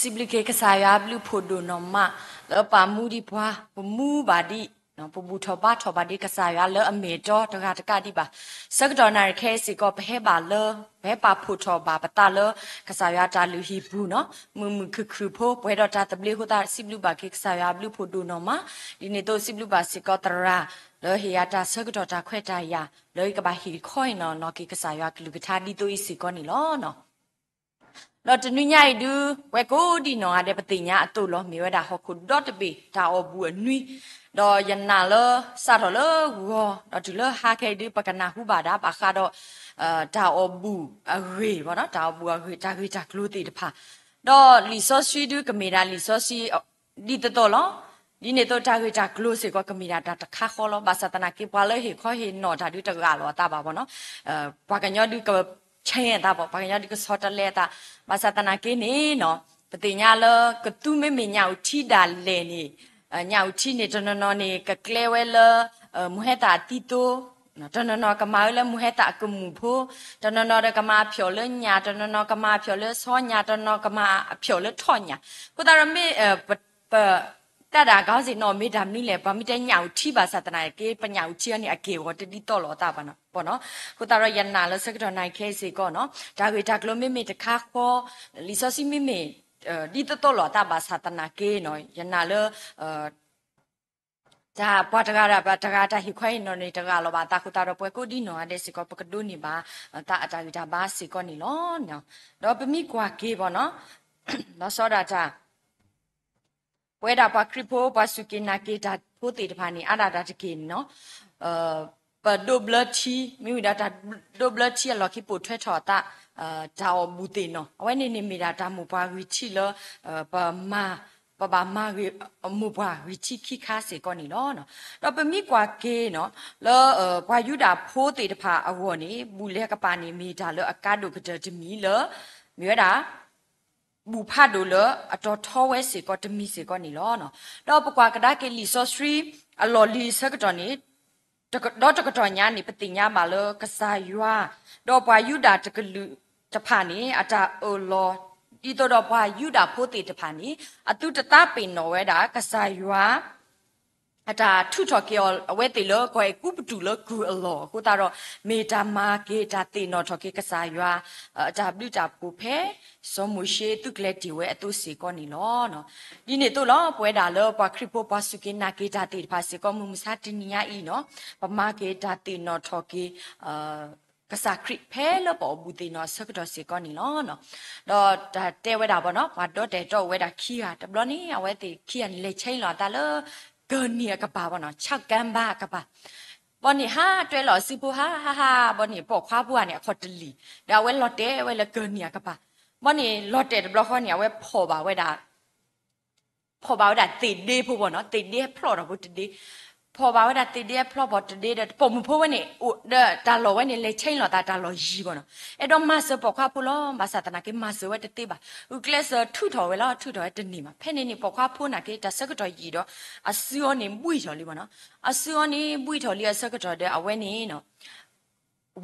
စံးဘျုးက့ၤကစၢ်ယွၤဘျုးဖှိၣ်ဒိၣ်နီၢ်မး လၢပာ်မူဒံးပှၤ ပမူဘၣ်ဒံး ပဘူၣ်ထီၣ်ဘါထီၣ်ဘၣ်ဒံးကစၢ်ယွၤလၢအမဲာ်တီတဂၤတကးဒံးဘၣ်. ဆၢကတီၢ်နၣ်ရံၣ်ခဲအံၤစ့ၢ်ကီး ပဟဲဘၣ်လၢ ပဟဲပာ်ဖှိၣ်ထီၣ်ဘၣ်ပသးလၢ ကစၢ်ယွၤတၢ်လုၢ်ဟံၣ်ပူၤနီၤ မုာ်မုာ်ခုၣ်ခုၣ်ဖိ ပှဲၤဒီးတၢ်သဘျ့အဃိသတး စံးဘျုးဘၣ်က့ၤကစၢ်ယွၤဘျုးဖှိၣ်ဒိၣ်နီၢ်မး. ဒ်န့ၣ်အသိးစံးဘျုးဘၣ်စ့ၢ်ကီးသရၣ် လၢဟ့ၣ်ယၤတၢ်ဆၢကတီၢ်တၢ်ခွဲးတၢ်ယာ် လၢယကဘၣ်ဟ့ၣ်ခီဟ့ၣ်နီၤနီၤက့ၤကစၢ်ယွၤကလုၢ်ကထါဒ်သိးအံၤစ့ၢ်ကီးန့ၣ်လီၤ. ဒီးတနွံညါအံၤဒုး ပှၤကိးဒံနီၢ်ဂၤဒဲး ပသ့ၣ်ညါအသိးလီၤ မ့ၢ်ဝဲဒၣ်ဟီၣ်ခိၣ်ဒီတဘ့ၣ် တၢ်အီၣ်ဘူၣ်အနွံ, ဒီးယနာ်လၢစးထီၣ်လၢဂီၤ ဒီးတုၤလၢဟါခဲအံၤဒုး ပကနၢ်ဟူဘၣ်ဒၣ်ဘၣ်ဃးဒီး တၢ်အီၣ်ဘူၣ်အဂ့ၢ် တၢ်အီၣ်ဘူၣ်အဂ့ၢ် တၢ်ဂ့ၢ်တၢ်ကျိၤသ့ၣ်တဖၣ်, ဒီးလံာ်စီဆှံဒုးကမ့ၢ်ဒၣ်လံာ်စီဆှံ ဒ်သိးသိးလီၤ. ဒ်န့ၣ်အသိးတၢ်ဂ့ၢ်တၢ်ကျိၤစ့ၢ်ကီးကမ့ၢ်ဒၣ်တၢ်တခါဃီလီၤ. ဘၣ်ဆၣ်သနာ်က့ ပှၤလၢဟ့ၣ်ခီဟ့ၣ်နီၤတၢ်ဒုးတဂ့ၤလီၤအသးဘၣ်ဘၣ်နီၤ ပှၤကညီဒုးကဆဲအသးဘၣ် ပှၤကညီဒုးကဆီတလဲအသး, ဘၣ်ဆၣ်သနာ်က့န့ၣ်နီၤ ပသ့ၣ်ညါလၢကသူမ့မ့ၢ်ညၣ်အုၣ်ထံဒၣ်လဲာ်န့ၣ်, ညၣ်အုၣ်ထံန့ၣ် တနီၤနီၤန့ၣ် ကကျဲဝဲလၢ မိၢ်ဟဲသၣ်အသံသိ, တနီၤနီၤကမၤဝဲလၢမိၢ်ဟဲသၣ်အကမူၣ်ဖိ, တနီၤနီၤဒီးကမၤအဖျိးလၢညၣ်, တနီၤနီၤကမၤအဖျိးလၢဆီညၣ်, တနီၤကမၤအဖျိးလၢထီၣ်ညၣ်. အဃိသတးဒီးမ့ၢ် ပ တၢ်ဒၣ်ကီစ့ၢ်နီၤ မ့ၢ်တၢ်မနုၤလဲၣ် ပှၤမ့ၢ်တဲညၣ်အုၣ်ထံဘၣ်ဆၣ်သနာ်က့ ပညၣ်အုၣ်ထံအီၤန့ၣ် အက့ၢ်အဂီၤတဒ်သိးလိာ်အသးဘၣ်နီၤ. အဃိသတးဒီးယနာ်လၢဆၢကတီၢ်နၣ်ရံၣ်ခဲအံၤစ့ၢ်ကီးနီၤ တၢ်ဂ့ၢ်တၢ်ကျိၤမ့မ့ၢ်တခါဃီ, လံာ်စီဆှံမ့မ့ၢ် ဒ်သိးသိးလိာ်အသးဘၣ်ဆၣ်သနာ်က့နီၤ ယနာ်လၢ တၢ်ပှၤတဂၤတဂၤတၢ်ဟ့ၣ်ခီဟ့ၣ်နီၤန့ၣ် တဂ့ၤလီၤဘၣ်အသးအဃိသတးဒီး ပှၤကိးဒံနီၢ်ဂၤဒဲးစ့ၢ်ကီး ပကဒိးန့ၢ်ဘၣ် သးအတၢ်ဂံၢ်တၢ်ဘါစ့ၢ်ကီးန့ၣ်လီၤ. ဒီးပမ့ၢ်ကွၢ်က့ၤဘၣ်နီၤ လီၤဆီဒၣ်တၢ် ပဝဲဒၣ်ပှၤခရံာ်ဖိ ပှၤစူၢ်က့ၤနာ်က့ၤတၢ်ဖိသ့ၣ်တဖၣ်န့ၣ် အါဒၣ်တၢ်တက့ၢ်န့ၣ်နီၤ ပဒိးဘျၢထံ မ့မ့ၢ်ဒၣ်တၢ်ဒိးဘျၢထံအလီၢ်ခံပိာ်ထွဲထီၣ်အသး တၢ်အီၣ်ဘူၣ်သ့ၣ်နီၣ် အဝဲန့ၣ်န့ၣ်မ့ၢ်ဒၣ်တၢ်မိၢ်ပှၢ်ဂံၢ်ထံးလၢ ပမၤ ပဘၣ်မၤဂ့ၤ မိၢ်ပှၢ်ဂံၢ်ထံးခံခါစ့ၢ်ကီးန့ၣ်လီၤ. ဒီးပမ့ၢ်ကွၢ်က့ၤနီၤ လၢ ပှၤယူဒၤဖိသ့ၣ်တဖၣ်အဂီၢ်န့ၣ် ဘူၣ်လဲၤကပၤန့ၣ် မ့ၢ်တၢ်လၢအကါဒိၣ်ကတၢၢ်တမံၤလၢ မ့ၢ်ဝဲဒၣ် ဘူၣ်ဖးဒိၣ်လၢအတီၤထီဝဲစ့ၢ်ကီးတမံၤစ့ၢ်ကီးန့ၣ်လီၤ. ဒီးပကွၢ်ကဒါက့ၤလံာ်စီဆှံအလီၢ်လံၤဆၢကတီၢ်န့ၣ် ဒီးတကတီၢ်ညါန့ၣ် ပသ့ၣ်ညါဘၣ်လၢကစၢ်ယွၤ ဒီးပှၤယူဒၤတကလုာ်တဖၣ်န့ၣ် အတၢ်အၢၣ်လီၤ ဒ်သိးဒီးပှၤယူဒၤဖိသ့ၣ်တဖၣ်န့ၣ် အသုတသးပ့ၤနီၣ်ဝဲဒၣ် ကစၢ်ယွၤ အတၢ်ထုးထီၣ်က့ၤအီၤ အဝဲသ့ၣ်လၢကီၢ်အဲၤကူပတူးလၢကုၢ်အလီၢ်အဃိသတးဒီး မ့ၢ်တၢ်မၤက့ၤတၢ်သ့ၣ်နီၣ်ထီၣ်က့ၤကစၢ်ယွၤ အတၢ်ဘျုးတၢ်ဖှိၣ်ဖဲ စီၤမိၤၡ့သုးကျဲၤတ့ၢ်ဝဲအသိးစ့ၢ်ကီးန့ၣ်လီၤ. ဒ်န့ၣ်အသိးလီၤ ပဝဲဒၣ်လၢပှၤခရံာ်ဖိပှၤစူၢ်က့ၤနာ်က့ၤတၢ်သ့ၣ်တဖၣ်စ့ၢ်ကီး မုၢ်မဆါတနံၤညါအံၤနီၤ ပမၤက့ၤတၢ်သ့ၣ်နီၣ်ထီၣ်က့ၤ ကစၢ်ခရံာ်ဖဲလၢပအီၣ်ဘူၣ်သ့ၣ်နီၣ်အဆၢကတီၢ်စ့ၢ်ကီးန့ၣ်လီၤ. ဒီးတၢ်တဲဝဲဒၣ်ဘၣ်နီၤ ပှၤဒီတဲာ်တီဝဲဒၣ်ခံဂၤ တဘျီန့ၣ် အဝဲသ့ၣ်ခံဂၤန့ၣ် လဲၤဆဲးလီၤအသးလၢ ကၢၢ်နံၣ်အကပၤဘၣ်နီၤ ဆၣ်ကၢၣ်ဘါအကပၤ ဘီန့ၣ်ဟးတွဲလီၤစုဖိဟါဟါဟါ ဘီန့ၣ် ပိာ်ခွါဖိဧါန့ၣ် အခီၣ်တလံၣ် ဒီးအဝဲလီၤတဲာ်ဝဲလၢကၢၢ်နံၣ်အကပၤ ဘီန့ၣ် လီၤတဲာ်တဘျီဃီန့ၣ် အဝဲဖီၣ်ဘၣ်ဝဲဒၣ် ဖီၣ်ဘၣ်ဝဲဒၣ်သ့ၣ်ဒ့ဖိဘၣ်နီၤ သ့ၣ်ဒ့ဖျီၣ်ထီၣ်ဖိတဒ့ ဖီၣ်ဘၣ်ဝဲဒၣ်သ့ၣ်ဒ့အဖျီၣ်ဖိတဒ့ဒီး ပိာ်မုၣ်ဖိဝဲန့ၣ် အိၣ်ဒီးတၢ်လီၢ်ဝဲန့ၣ် လဲၤဆဲးလီၤသးတၢ်လီၢ်ယံၤဘၣ်နီၤ အဲၣ်ဒိးမၤစၢၤပိာ်ခွါဖိလီၤ ဘၣ်ဆၣ်သနာ်က့မၤစၢၤဝဲတသ့ဘၣ် ဂုာ်ကျဲးစၢးထုးထီၣ်ဝဲလီၤ ထုးထီၣ်ဝဲတန့ၢ်ဘၣ် ဖဲန့ၣ်န့ၣ် ပိာ်ခွါဖိနာ်က့ တၢ်ဆၢကတီၢ်ယံာ်ဒီး အစုအီၤန့ၣ်ဘှံးထီၣ်လံဘၣ်နီၤ အစုအီၤန့ၣ်ဘှံးထီၣ်လံအဆၢကတီၢ်ဒီး အဝဲန့ၣ်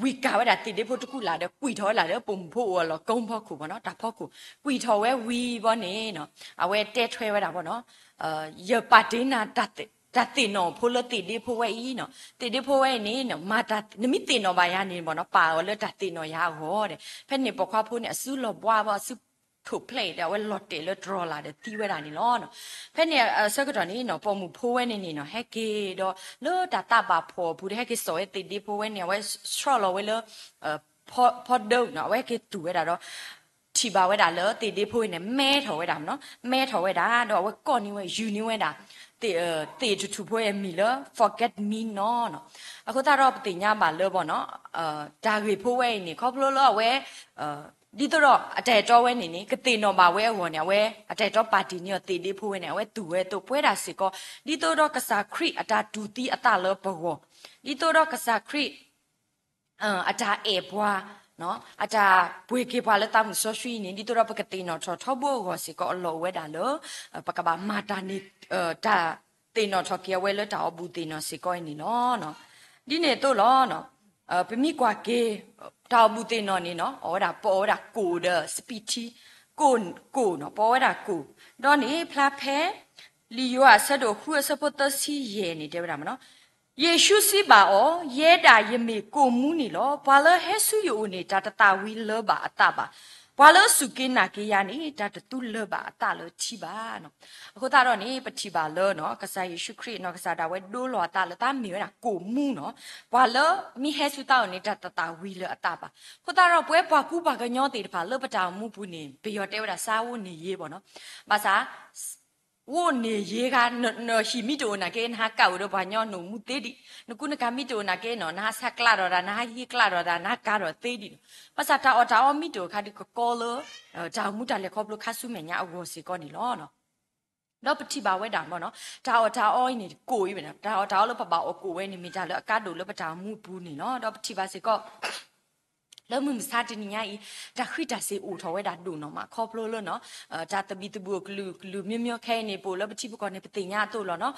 ဝံၤကၢ်ဝဲဒၣ်သ့ၣ်ဒ့ဖိတကူၣ်လာ်ဒီး ကွံာ်ထီၣ်ဝဲဒၣ်လၢပိာ်မုၣ်ဖိအိၣ်အလီၢ်ကိဖီခိၣ်ဘၣ်နီၤ တၢ်ဖီခိၣ် ကွံာ်ထီၣ်ဝဲဝံၤဘီန့ၣ် အဝဲတဲထွဲဝဲဒၣ်ဘၣ်နီၤ ယပာ်တ့ၢ်နၤ တၢ်သ့ၣ်နီၣ်ဖိလၢသ့ၣ်ဒ့ဖိဝဲအံၤနီၤ သ့ၣ်ဒ့ဖိဝဲအံၤန့ၣ် နမ့ၢ်သ့ၣ်နီၣ်ဘၣ်ယၤန့ၣ်ဘၣ်နီၤ ပာ်အီၤလၢတၢ်သ့ၣ်နီၣ်ယၤအဂီၢ်ဒီး ဖဲန့ၣ်ပိာ်ခွါဖိန့ၣ် အစုလီၤဘှါဘၣ် အစု ထိၣ်ဖျဲးအံၤဒီး အဝဲလီၤတဲာ်လၢတြီၤလာ်ဒီးသံဝဲဒၣ်န့ၣ်လီၤ. ဖဲန့ၣ်အဆၢကတီၢ်န့ၣ်နီၤ ပိာ်မုၣ်ဖိဝဲန့ၣ်န့ၣ်နီၤ ဟဲက့ၤဒီး လၢတၢ်သးဘၣ်ဖှီၣ်အပူၤဒီး ဟဲက့ၤစိာ်ဝဲသ့ၣ်ဒ့ဖိဝဲန့ၣ် အဝဲဆှီလီၤဝဲလၢ ဖီဒၢနီၤ အဝဲဟဲက့ၤသူၣ်ဝဲဒၣ်ဒီး ထံၣ်ဘၣ်ဝဲဒၣ်လၢသ့ၣ်ဒ့ဖိဝဲန့ၣ် မဲထီၣ်ဝဲဒၣ်နီၤ မဲထီၣ်ဝဲဒၣ်ဒီး အဝဲကိးန့ၢ်ဝဲ ယူၤန့ၢ်ဝဲဒၣ် သ့ၣ်တထူၣ်ဖိအမံၤလၢ forget me not နီၤ အဃိသတးဒီးပသ့ၣ်ညါဘၣ်လၢဘၣ်နီၤ တၢ်ဂ့ၢ်ဖိဝဲအံၤန့ၣ် ခီဖျိလၢအဝဲ ဒ်သိးဒီးအတၢ်အဲၣ်တီဝဲန့ၣ်န့ၣ် ကသ့ၣ်နီၣ်ဘၣ်ဝဲအဂီၢ်န့ၣ် အဝဲအတၢ်အဲၣ်တီပာ်တ့ၢ်န့ၢ်အီၤသ့ၣ်ဒ့ဖိဝဲန့ၣ် အဝဲသူၣ်ဝဲအသိး ပဝဲဒၣ်စ့ၢ်ကီး ဒ်သိးဒီးကစၢ်ခရံာ်အတၢ်တူၢ်သံအသးလၢပဂီၢ် ဒ်သိးဒီးကစၢ်ခရံာ် အတၢ်အဲၣ်ပှၤ အတၢ်ပှ့ၤက့ၤပှၤလၢသးမုၢ်စီဆှံန့ၣ် ဒ်သိးဒီးပကသ့ၣ်နီၣ်ထီၣ်ထီဘိအဂီၢ်စ့ၢ်ကီး အလီၢ်အိၣ်ဝဲဒၣ်လၢ ပကဘၣ်မၤတၢ်န့ၣ် တၢ်သ့ၣ်နီၣ်ထီၣ်က့ၤအဝဲလၢတၢ်အီၣ်ဘူၣ်သ့ၣ်နီၣ်စ့ၢ်ကီးအံၤန့ၣ်လီၤ. ဒ်န့ၣ်အသိးလီၤ ပမ့ၢ်ကွၢ်က့ၤ တၢ်အီၣ်ဘူၣ်သ့ၣ်နီၣ်န့ၣ်နီၤ အဝဲဒၣ်ပအီၣ်ဝဲဒၣ်ကိၣ်ဒီးစပံးထံ ကိၣ်, ကိၣ်နီၤ, ပဝဲဒၣ်ကိၣ်, ဒီးန့ၣ်ဖျါဖဲ လံာ်ယိၤဟၣ်အဆၢဒိၣ်ဃုအဆၢဖိသၢဆံယဲၢ်န့ၣ် တဲဝဲဒၣ်မ့ၢ်နီၤ, ယ့ၣ်ၡူးစံးဘၣ်အီၤ, ယဲဒၣ်ယမ့ၢ်ကိၣ်မူန့ၣ်လီၤ. ပှၤလၢဟဲဆူယအိၣ်န့ၣ် တၢ်တသၣ်ဝံၤလၢၤဘၣ်အသးဘၣ်. ပှၤလၢအစူၢ်က့ၤနာ်က့ၤယၤန့ၣ် တၢ်တသူလၢၤဘၣ်အသးလၢထံဘၣ်နီၤ. အဃိသတးဒီးန့ၣ် ပထံၣ်ဘၣ်လၢနီၤ ကစၢ်ယ့ၣ်ၡူးခရံာ်နီၤ ကစၢ်ဒၣ်ဝဲဒိလီၤအသးလၢသးမ့ၢ်ဝဲဒၣ်ကိၣ်မူနီၤ. ပှၤလၢမ့ၢ်ဟဲဆူသးအိၣ်န့ၣ် တၢ်တသၣ်ဝံၤလၢၤအသးဘၣ်. အဃိသတးဒီး ပဝဲပှၤကူပှၤကညီသ့ၣ်တဖၣ်လၢပတၢ်အိၣ်မူပူၤန့ၣ် ပယီၤတဲဝဲဒၣ် စားဝတ်နေရေး ဘၣ်နီၤ. ဘၣ်ဆၣ် စားဝတ်နေရေးခါ နဟံၣ်မ့ၢ်တအိၣ်နာ်က့ နဟးကးအိၣ်ဒီးပှၤကညီနအိၣ်မူသ့ဒံး, နကူနကၤမ့ၢ်တအိၣ်နာ်က့နီၤ နဟးဆါကျးဒီးတၢ် နဟးဟံးကျးဒီးတၢ် နဟးကၤဒီးသ့ဒံးနီၤ. ဘၣ်ဆၣ်တၢ်အီၣ်တၢ်အီမ့ၢ်တအိၣ်ခါဒီး ကကီလၢ တၢ်အိၣ်မူတၢ်လဲၤခီဖျိခါဆူမဲာ်ညါအဂီၢ်စ့ၢ်ကီးန့ၣ်လီၤ. ဒီးပထံၣ်ဘၣ်ဝဲဒၣ်မ့ၢ်နီၤ တၢ်အီၣ်တၢ်အီအံၤန့ၣ် ကိၣ်အံၤဝဲန့ၣ် တၢ်အီၣ်တၢ်အီလၢပဘၣ်အီၣ်ကိၣ်ဝဲန့ၣ် မ့ၢ်တၢ်လၢအကါဒိၣ်လၢပတၢ်အိၣ်မူအပူၤန့ၣ်လီၤ. ဒီးပထံၣ်ဘၣ်စ့ၢ်ကီး လၢမုၢ်မဆါတနံၤညါအံၤ တၢ်ဃံးတၢ်စ့ၤအိၣ်ထီၣ်ဝဲဒၣ်ဒိၣ်နီၤမး ခီဖျိလၢနီၤ တၢ်သဘံၣ်သဘုၣ်အကလုာ်ကလုာ် မျိုးမျိုး ခဲအံၤန့ၣ် ပအိၣ်လၢပထံပကီၢ်န့ၣ် ပသ့ၣ်ညါအသိးလီၤနီၤ.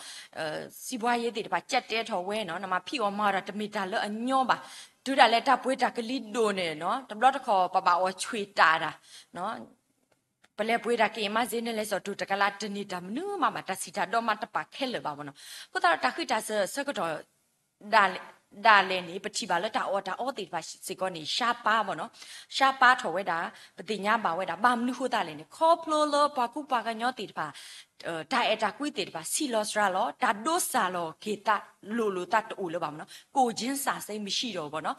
စံးဘှါယ့သ့ၣ်တဖၣ် ကၠၢ်တဲထီၣ်ဝဲနီၤ နမၤဖံးအီၣ်မၤအီၣ်တၢ်တမ့ၢ်တၢ်လၢအညီဘၣ်. တုၤဒၣ်လဲာ်တၢ်ပှ့ၤတၢ်ကလံၤဒိၣ်န့ၣ်နီၤ တဘျီတခီၣ်ပဘၣ်အီၣ်ဆှံတၢ်ဒၣ် ပလဲၤပှ့ၤတၢ်က့ၤမး စ့န့ၣ်လဲၤစီၤတူၢ်တကလး တန့ၢ်တၢ်မနုၤမးဘၣ် တၢ်စံးတၢ်ဒီမးတပာ်ခဲလၢာ်ဘၣ်ဘၣ်နီၤ. အဃိသတးဒီးတၢ်ဃံးတၢ်စ့ၤဆၢကတီၢ် ဒၣ်လဲာ်န့ၣ် ပထံၣ်ဘၣ်လၢတၢ်အီၣ်တၢ်အီသ့ၣ်တဖၣ်စ့ၢ်ကီးန့ၣ် ဆါပၢ်ဘၣ်နီၤ. ဆါပၢ်ထီၣ်ဝဲဒၣ် ပသ့ၣ်ညါဘၣ်ဝဲဒၣ် ဘၣ်မနုၤဃိသတးလဲၣ်န့ၣ် ခီဖျိလၢပှၤကူပှၤကညီသ့ၣ်တဖၣ် တၢ်အဲၣ်တၢ်ကွံသ့ၣ်တဖၣ် ဆံးလီၤစှၤလီၤ တၢ်ဒိးစၢ်လီၤက့ၤသးလိၤလိၤသးတအိၣ်လၢၤဘၣ်မ့ၢ်နီၤ. ကိုယ်ချင်းစာစိမ်း မရှိတော့ဘူးပေါ့နော်.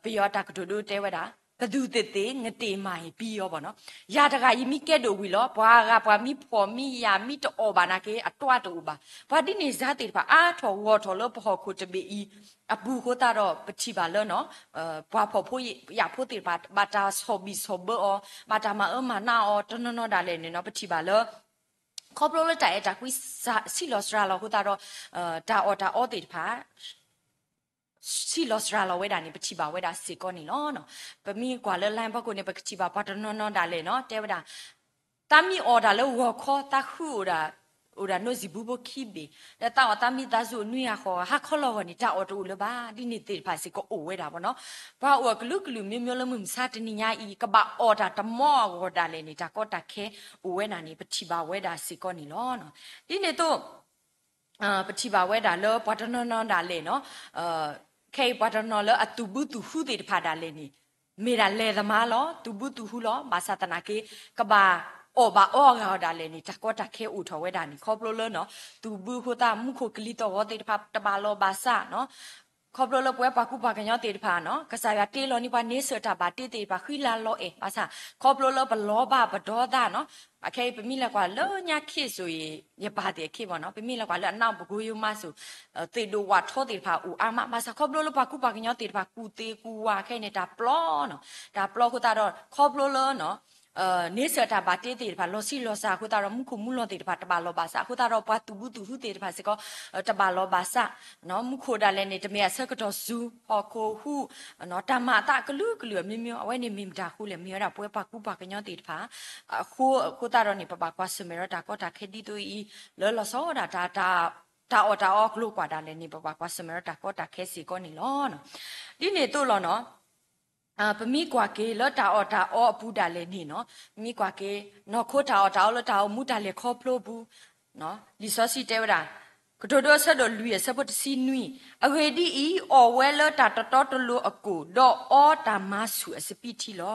ပယီၤတၢ်ကတိၤဒိတဲဝဲဒၣ် ကသူသ့သ့ ငတေမာရင်ပြီးရောပေါ့နော်. ယၤတဂၤအံၤမ့ၢ်ကဲဒိၣ်ဝံၤလီၤ ပှၤဂၤပှၤမ့ၢ်ဖှီၣ်မ့ၢ်ယာ်မ့ၢ်တအီၣ်ဘၣ်နာ်က့ အတွးတအိၣ်ဘၣ်. ပှၤဒ်န့ၣ်စါသ့ၣ်တဖၣ် အါထီၣ်ဂီၢ်ထီၣ်လၢပဟီၣ်ခိၣ်တဘ့ၣ်အံၤ အပူၤအဃိသတးဒီး ပထံၣ်ဘၣ်လၢနီၤ ပှၤဖှီၣ်ဖိယာ်ဖိသ့ၣ်တဖၣ် ဘၣ်တၢ်ဆီၣ်ဘံၣ်ဆီၣ်ဘၢအီၤ ဘၣ်တၢ်မၤအၢမၤနးအီၤ တနီၤနီၤဒၣ်လဲာ်န့ၣ်နီၤ ပထံၣ်ဘၣ်လၢ ခီဖျိလၢတၢ်အဲၣ်တၢ်ကွံ ဆံးလီၤစှၤလီၤအဃိသတးဒီး တၢ်အီၣ်တၢ်အီသ့ၣ်တဖၣ် ဆံးလီၤစှၤလီၤဝဲဒၣ်န့ၣ် ပထံၣ်ဘၣ်ဝဲဒၣ်စ့ၢ်ကီးန့ၣ်လီၤ. ပမ့ၢ်ကွၢ်လၢ line ဖီခိၣ်န့ၣ် ပကထံၣ်ဘၣ်ပှၤတနီၤနီၤဒၣ်လဲာ်နီၤ တဲဝဲဒၣ် သးမ့ၢ်အီၣ်တၢ်လၢဂီၤခီ သးဃုအိၣ်ဒၣ် အိၣ်ဒၣ်နိစံာ်ဘုဖိခံဘ့ၣ် ဒီးသးအီၣ်သးမံသးစူၤနွံဂၤဃိးဂၤ ဟါခီလီၤဂီၤန့ၣ် တၢ်အီၣ်တအိၣ်လၢၤဘၣ် ဒ်န့ၣ်သ့ၣ်တဖၣ်စ့ၢ်ကီးအိၣ်ဝဲဒၣ်ဘၣ်နီၤ. ပှၤအိၣ်အကလုာ်ကလုာ်မျိုးမျိုးလၢမုၢ်မဆါတနံၤညါအံၤ ကဘၣ်အီၣ်တၢ်တမီအဂီၢ်ဒၣ်လဲာ်န့ၣ် တၢ်ကီတၢ်ခဲအိၣ်ဝဲဒၣ်န့ၣ် ပထံၣ်ဘၣ်ဝဲဒၣ်စ့ၢ်ကီးန့ၣ်လီၤ. ဒ်န့ၣ်အသိး ပထံၣ်ဘၣ်ဝဲဒၣ်လၢပှၤတနီၤနီၤဒၣ်လဲာ်နီၤ ခဲအံၤပှၤတနီၤလၢအသုးဘုသုးဟုသ့ၣ်တဖၣ်ဒၣ်လဲာ်န့ၣ် မ့ၢ်ဒၣ်လဲၤသမားလီၤ သုးဘုသုးဟုလီၤ ဘၣ်ဆၣ်သနာ်က့ ကဘၣ်အီၣ်ဘၣ်အီအဂၤအီၤဒၣ်လဲာ်န့ၣ် တၢ်ကီတၢ်ခဲအိၣ်ထီၣ်ဝဲဒၣ်န့ၣ် ခီဖျိလၢနီၤ သုးဘုအဃိသတး မူခိၣ်ကလံၤသီၣ်ဂီၤသ့ၣ်တဖၣ်တဘၣ်လီၢ်ဘၣ်စးနီၤ ခီဖျိလၢပဝဲပှၤကူပှၤကညီသ့ၣ်တဖၣ်နီၤ ကစၢ်ယွၤတ့လီၤန့ၢ်ပှၤန့ဆၢၣ်တၢ်ဘၣ်တ့သ့ၣ်တဖၣ် ဃံလၤလီၤအဲၣ် ဘၣ်ဆၣ် ခီဖျိလၢပလီၤဘၣ်ပဒီသးနီၤ အခဲအံၤပမ့ၢ်လဲၤကွၢ်လၢညါခ့စိၤအံၤ ယပၢ်သ့ၣ်အခ့ဘၣ်နီၤ ပမ့ၢ်လဲၤကွၢ်လၢအနၢ်ပကိယိမးစိၤ သ့ၣ်ဒိၣ်ဝၣ်ထီသ့ၣ်တဖၣ်အိၣ်အါမး ဘၣ်ဆၣ်ခီဖျိလၢပှၤကူပှၤကညီသ့ၣ်တဖၣ် ကူၣ်သ့ကူၣ်ဝါခဲအံၤန့ၣ် တၢ်ပျီနီၤ တၢ်ပျီအဃိသတးဒီး ခီဖျိလၢနီၤ န့ဆၢၣ်တၢ်ဘၣ်တ့သ့ၣ်တဖၣ် လီၤဆံးလီၤစှၤအဃိသတးဒီး မူခိၣ်မူလီၤသ့ၣ်တဖၣ် တဘၣ်လီၢ်ဘၣ်စးအဃိသတးဒီး ပှၤသုးဘုသုးဟုသ့ၣ်တဖၣ်စ့ၢ်ကီး တဘၣ်လီၢ်ဘၣ်စး မူခိၣ်ဒၣ်လဲာ်န့ၣ် တမ့ၢ်အဆၢကတီၢ်စူၤ ဟီၣ်ခိၣ်ဟူး တၢ်မၤအသးကလုာ်ကလုာ်အမျိုးမျိုး အဝဲန့ၣ်မ့ၢ်မတၤဃိလဲၣ် မ့ၢ်ဝဲဒၣ်ပဝဲပှၤကူပှၤကညီသ့ၣ်တဖၣ် အဃိ အဃိသတးဒီးန့ၣ် ပဘၣ်ကွၢ်ဆၢၣ်မဲာ်ဒီးတၢ်ကီတၢ်ခဲဒ်သိးအံၤ လၢလီၤဆီဒၣ်တၢ် တၢ်အီၣ်တၢ်အီအကျိၤကွၢ်ဒၣ်လဲာ်န့ၣ် ပဘၣ်ကွၢ်ဆၢၣ်မဲာ်ဒီးတၢ်ကီတၢ်ခဲစ့ၢ်ကီးန့ၣ်လီၤ. ဒ်န့ၣ်အသိးလီၤနီၤ ပမ့ၢ်ကွၢ်က့ၤလၢတၢ်အီၣ်တၢ်အီအပူၤဒၣ်လဲာ်န့ၣ်နီၤ ပမ့ၢ်ကွၢ်က့ၤ နီၢ်ခိတၢ်အီၣ်တၢ်အီလၢတၢ်အိၣ်မူတၢ်လဲၤခီဖျိအပူၤ လံာ်စီဆှံတဲဝဲဒၣ် ကတိၤဒိအဆၢဒိၣ်လွံၢ်အဆၢဖိတဆံနွံ အဂ့ၢ်ဒ်အံၤ, အီၣ်ဝဲလၢတၢ်တတီတလိၤအကိၣ်, ဒီးအီတၢ်မၤဆူၣ်အစပံးထံလီၤ.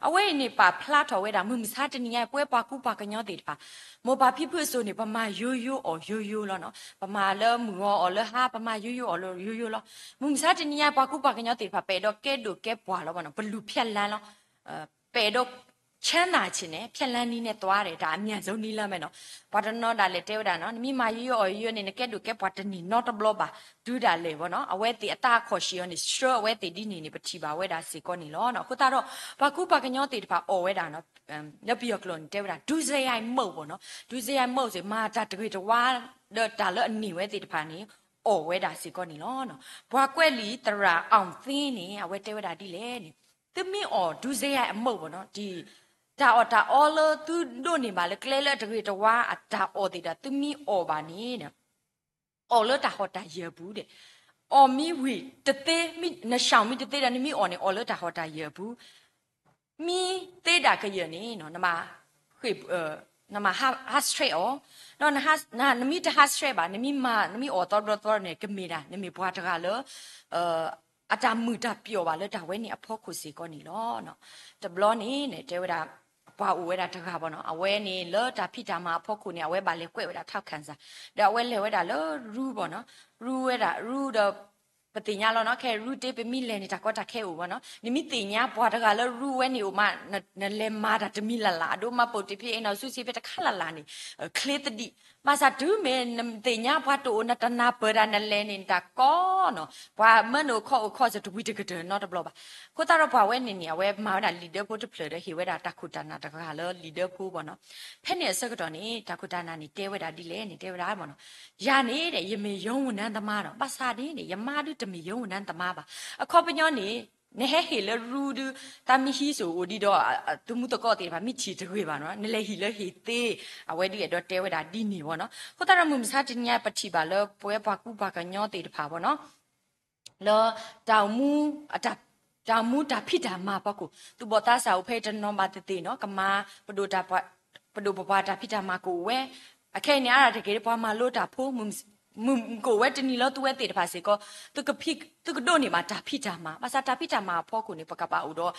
အဝဲအံၤန့ၣ်ပာ်ဖျါထီၣ်ဝဲဒၣ် မုၢ်မဆါတနံၤညါ ပဝဲပှၤကူပှၤကညီသ့ၣ်တဖၣ် မိၢ်ပၢ်ဖံဖုအစိၤန့ၣ် ပမၤယိယိအီၣ်ယိယိလီၤနီၤ. ပမၤလၢမုၢ်ဂီၤအီၣ်လၢဟါ ပမၤယိယိအီၣ်လၢယိယိလီၤ. မုၢ်မဆါတနံၤညါ ပှၤကူပှၤကညီသ့ၣ်တဖၣ် ပအဲၣ်ဒိးကဲဒိၣ်ကဲပှၢ်လီၤဘၣ်နီၤ. ပလူၤဖျဲးလၢလီၤ ပအဲၣ်ဒိး ချမ်းသာချင်တယ် ဖျက်လမ်းနည်းနဲ့သွားတယ် တၢ်အမြန်ဆုံးနည်းလမ်းပဲနီၤ. ပှၤတနီၤဒၣ်လဲာ်တဲဝဲဒၣ်နီၤ နမ့ၢ်မၤယိယိအီၣ်ယိယိန့ၣ် နကဲဒိၣ်ကဲပှၢ်တန့ၢ်နီတဘျီဘၣ် တုၤဒၣ်လဲာ်ဘၣ်နီၤ. အဝဲသ့ၣ်အတၢ်အခီၣ်ဆံးအီၤန့ၣ် ဆှၢအဝဲသ့ၣ်ဒ်န့ၣ်န့ၣ် ပထံၣ်ဘၣ်ဝဲဒၣ်စ့ၢ်ကီးန့ၣ်လီၤ. အဃိသတးဒီး ပှၤကူပှၤကညီသ့ၣ်တဖၣ်အီၣ်ဝဲဒၣ်နီၤ လၢပယီၤကျိာ်န့ၣ် တဲဝဲဒၣ် ဒုစရိုက်မုန့် ဘၣ်နီၤ. ဒုစရိုက်မုန့် စ့ၢ် မၤတၢ်တဂ့ၤတဝါ ဒီးတၢ်လၢအန့ၢ်ဝဲသ့ၣ်တဖၣ်န့ၣ် အီၣ်ဝဲဒၣ်စ့ၢ်ကီးန့ၣ်လီၤ. ပှၤကွဲးလံာ်သရၣ် အောင်သင်း န့ၣ် အဝဲတဲဝဲဒၣ်ဒ်လဲၣ်န့ၣ် သုမ့ၢ်အီၣ် ဒုစရိုက်မုန့် ဘၣ်နီၤ တၢ်အီၣ်တၢ်အီလၢသုဒိးန့ၢ်ဘၣ်လၢကျဲလၢအတဂ့ၤတဝါအတၢ်အီၣ်သ့ၣ်ဒီး သုမ့ၢ်အီၣ်ဘၣ်န့ၣ် အီၣ်လၢတၢ်ဟီၣ်တၢ်ယၢၤအပူၤဒဲး, အီၣ်မ့ၢ်ဝံၤတသ့, နဆှီမ့ၢ်တသ့ဒီး နမ့ၢ်အီၣ်န့ၣ် အီၣ်လၢတၢ်ဟီၣ်တၢ်ယၢၤအပူၤ, မ့ၢ်သ့ဒၣ်ကယၢၢ်န့ၣ် နမၤဟးဆှဲးအီၤ, ဒီးနမ့ၢ်တဟးဆှဲးဘၣ်, နမ့ၢ်မၤ နမ့ၢ်အီၣ်သီဘျီသီန့ၣ် ကမ့ၢ်ဒၣ် နမ့ၢ်ပှၤတဂၤလၢ အတၢ်မုာ်တၢ်ပျီၣ်ဘၣ်လၢတၢ်ဝဲန့ၣ်အဖီခိၣ်စ့ၢ်ကီးန့ၣ်လီၤ. တဘျီန့ၣ် တဲဝဲဒၣ် ပှၤအိၣ်ဝဲဒၣ်တဂၤဘၣ်နီၤ, အဝဲန့ၣ်လၢတၢ်ဖံးတၢ်မၤအဖီခိၣ်န့ၣ် အဝဲဘၣ်လဲၤကွဲးဝဲဒၣ် ထောက်ခံစာ, ဒီးအဝဲလဲၤဝဲဒၣ်လၢရူဘၣ်နီၤ, ရူဝဲဒၣ်ရူဒီး ပသ့ၣ်ညါလီၤနီၤ, ခဲရူတ့ ပမ့ၢ်လဲၤန့ၣ် တၢ်ကီတၢ်ခဲအိၣ်ဘၣ်နီၤ, နမ့ၢ်သ့ၣ်ညါပှၤတဂၤလၢရူဝဲန့ၣ်အိၣ်မး နလဲၤမၤတၢ်တမံၤလၢ်လၢ်, အဒိ မှတ်ပုံတင် ဖြစ် အိမ်ထောင်စု စ့ဖဲတခါလၢ်လၢ်န့ၣ် ချ့သဒံး, ဘၣ်ဆၣ်တုၤမ့ၢ်နသ့ၣ်ညါပှၤတအိၣ် နတနၢ်ပၢၢ်တၢ် နလဲၤန့ၣ် နတၢ်ကီနီၤ, ပှၤမၢနအိၣ်ခီအိၣ်ခီစ့ၢ် တဝံၤတကတၢၢ်နီတဘျီဘၣ်. အဃိသတးဒီးပှၤဝဲန့ၣ်န့ၣ် အဝဲမၤဝဲဒၣ်လံာ်ဒၢဖိတဖျၢၣ်ဒီး ဟ့ၣ်ဝဲဒၣ်တၢ်ခိၣ်တၢ်နၢ်တဂၤလၢလံာ်ဒၢဖိဘၣ်နီၤ, ဖဲန့ၣ်အဆၢကတီၢ်န့ၣ် တၢ်ခိၣ်တၢ်နၢ်န့ၣ် တဲဝဲဒၣ်ဒ်လဲၣ်န့ၣ် တဲဝဲဒၣ်ဘၣ်နီၤ, ယၤန့ၣ်ဒီး ယမ့ၢ် ရုံးဝန်ထမ်းသမား ဒီး ဘၣ်ဆၣ်န့ၣ်ဒီး ယမါဒုးတမ့ၢ် ရုံးဝန်ထမ်းသမား ဘၣ်. အခီပညီန့ၣ် နဟဲဟ့ၣ်လၢရူဒုး တၢ်မ့ၢ်ဟံးစိၣ်အိၣ်ဒံးဒီး သမူသကိးသ့ၣ်တဖၣ် မ့ၢ်ထံၣ်တဂ့ၤဘၣ်နီၤ, နလဲၤဟ့ၣ်လၢဟ့ၣ်သ့, အဝဲဒုးအဲၣ်ဒိးတဲဝဲဒၣ်ဒ်န့ၣ်ဘၣ်နီၤ. အဃိသတးဒီးမုၢ်မဆါတနံၤညါ ပထံၣ်ဘၣ်လၢပဝဲပှၤကူပှၤကညီသ့ၣ်တဖၣ်ဘၣ်နီၤ လၢ တၢ်အိၣ်မူ တၢ်အိၣ်မူတၢ်ဖံးတၢ်မၤအဖီခိၣ် သူၣ်ဘီၣ်သးစၢ်အိၣ်ဖဲတနီၤဘၣ်သ့ၣ်သ့ၣ်နီၤ, ကမၤ ပဒိၣ်ပပှၢ်တၢ်ဖံးတၢ်မၤကအိၣ်ဝဲ, အခဲအံၤန့ၣ် အါတက့ၢ်ပှၤမၤလိတၢ်ဖိ မုၢ်ကအိၣ်ဝဲတနံၤလၢသုဝဲသ့ၣ်တဖၣ်စ့ၢ်ကီး သုကဒိးန့ၢ်ဘၣ်တၢ်ဖံးတၢ်မၤ, ဘၣ်ဆၣ်တၢ်ဖံးတၢ်မၤအဖီခိၣ်န့ၣ် ပကဘၣ်အိၣ်ဒီး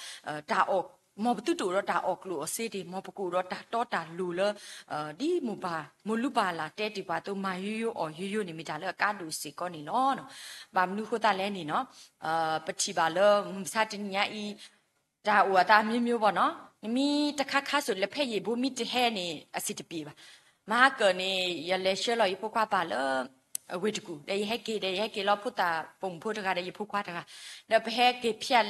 တၢ်အီၣ်, မ်ပသုတအိၣ်ဒီးတၢ်အီၣ်ကျိၣ်အီၣ်စ့တ့ၢ်, မ်ပကအိၣ်ဒီးတၢ်တီတၢ်လိၤလၢ ဒ်မိၢ်ပၢ်မိၢ်လုၢ်ပၢ်လၢ်တဲတ့ၢ်ပှၤအသိး မၤယိယိအီၣ်ယိယိန့ၣ် မ့ၢ်တၢ်လၢအကါဒိၣ်စ့ၢ်ကီးန့ၣ်လီၤ. ဘၣ်မနုၤအဃိသတးလဲၣ်န့ၣ်နီၤ, ပထံၣ်ဘၣ်လၢမုၢ်မဆါတနံၤညါအံၤ တၢ်အိၣ်အသးမျိုးမျိုးဘၣ်နီၤ, နမ့ၢ်တခါခါစိၤ လက်ဖက်ရည်ဘူး မ့ၢ်တဟဲန့ၣ် အဆင်တပြေဘၣ်. မဟါကၢၣ်န့ၣ် ယလဲၤဆှၢလီၤယဖိခွါပၢ်လၢ အဝ့ၢ်တကူၣ် ဒီးယဟဲက့ၤဒီး ယဟဲက့ၤလီၤဖိသၣ်ပိာ်မုၣ်ဖိတဂၤဒီးယဖိခွါတဂၤ, ဒီးပဟဲက့ၤဖျဲး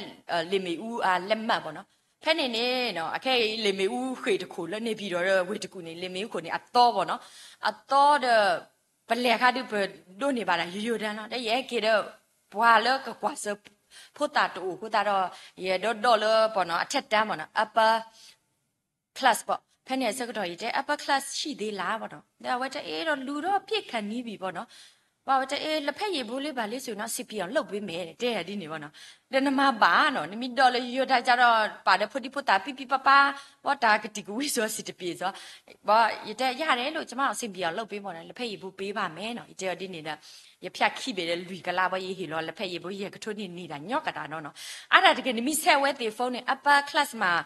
လ့ၣ်မ့ၣ်အူအလၢမၢ်ဘၣ်နီၤ, ဖဲန့ၣ်န့ၣ် အခဲအံၤ လ့ၣ်မ့ၣ်အူဃ့ၢ်တခိၣ်လၢန့ၣ်ပၠံၣ်ဒီး ဝ့ၢ်တကူၣ်န့ၣ် လ့ၣ်မ့ၣ်အူခိၣ်န့ၣ် အသီဘၣ်နီၤ, အသီဒီး ပလဲၤအခါဒုး ပဒိးန့ၢ်ဘၣ်ဒၣ်ယိယိဒၣ်နီၤ, ဒီးယဟဲက့ၤဒီး ပှၤလၢကကွၢ်စၢၤ ဖိသၣ်တအိၣ်အဃိသတးဒီး ယအဲၣ်ဒိးဒိးလၢပနီၤ အထက်တန်းဘၣ်နီၤ upper class ဘၣ်, ဖဲန့ၣ်အဆၢကတီၢ် ယတဲ upper class ရှိသေးလားဘၣ်နီၤ, ဒီးအဝဲတဲအ့ဒီးလူၤဒီး ပြည့်ခါနီးပြီဘၣ်နီၤ, ဘၣ်ဝဲတဲအ့ လက်ဖက်ရည်ဘူးလေး ဘာလေးဆိုတော့ စပီးအောင်လုပ်ပေးမယ် တဲဒ်န့ၣ်ဘၣ်နီၤ, ဒီးနမၤဘၣ်နီၤ နမ့ၢ်ဒိးလၢယိယိဒၣ်ကဒီး ပာ်ဒီးဖိဒံဖိသၣ်ပံပံပၢ်ပၢ် ဘၣ်တၢ်ကတံာ်ကဝံၤစိၤ အဆင်တပြေဘၣ်, ဘၣ် ယတဲ ရတယ်လို့ ကျွန်မ အဆင်ပြေအောင်လုပ်ပေးပေါ့နော် လက်ဖက်ရည်ဘူးပေးပါမယ်နော် ယတဲအီၤဒ်န့ၣ်ဒီး ယဖၠၣ်ခံဘ့ၣ်ဒီး လွံၢ်ကလးဘၣ် ယဟ့ၣ်လီၤ လက်ဖက်ရည်ဘူး ယဲၢ်ကထိန့ၣ် န့ၢ်ဒၣ်ညီကဒၣ်နီၤနီၤ, အါတက့ၢ် နမ့ၢ်ဆဲးဝဲသ့ၣ် phone န့ၣ် upper class မး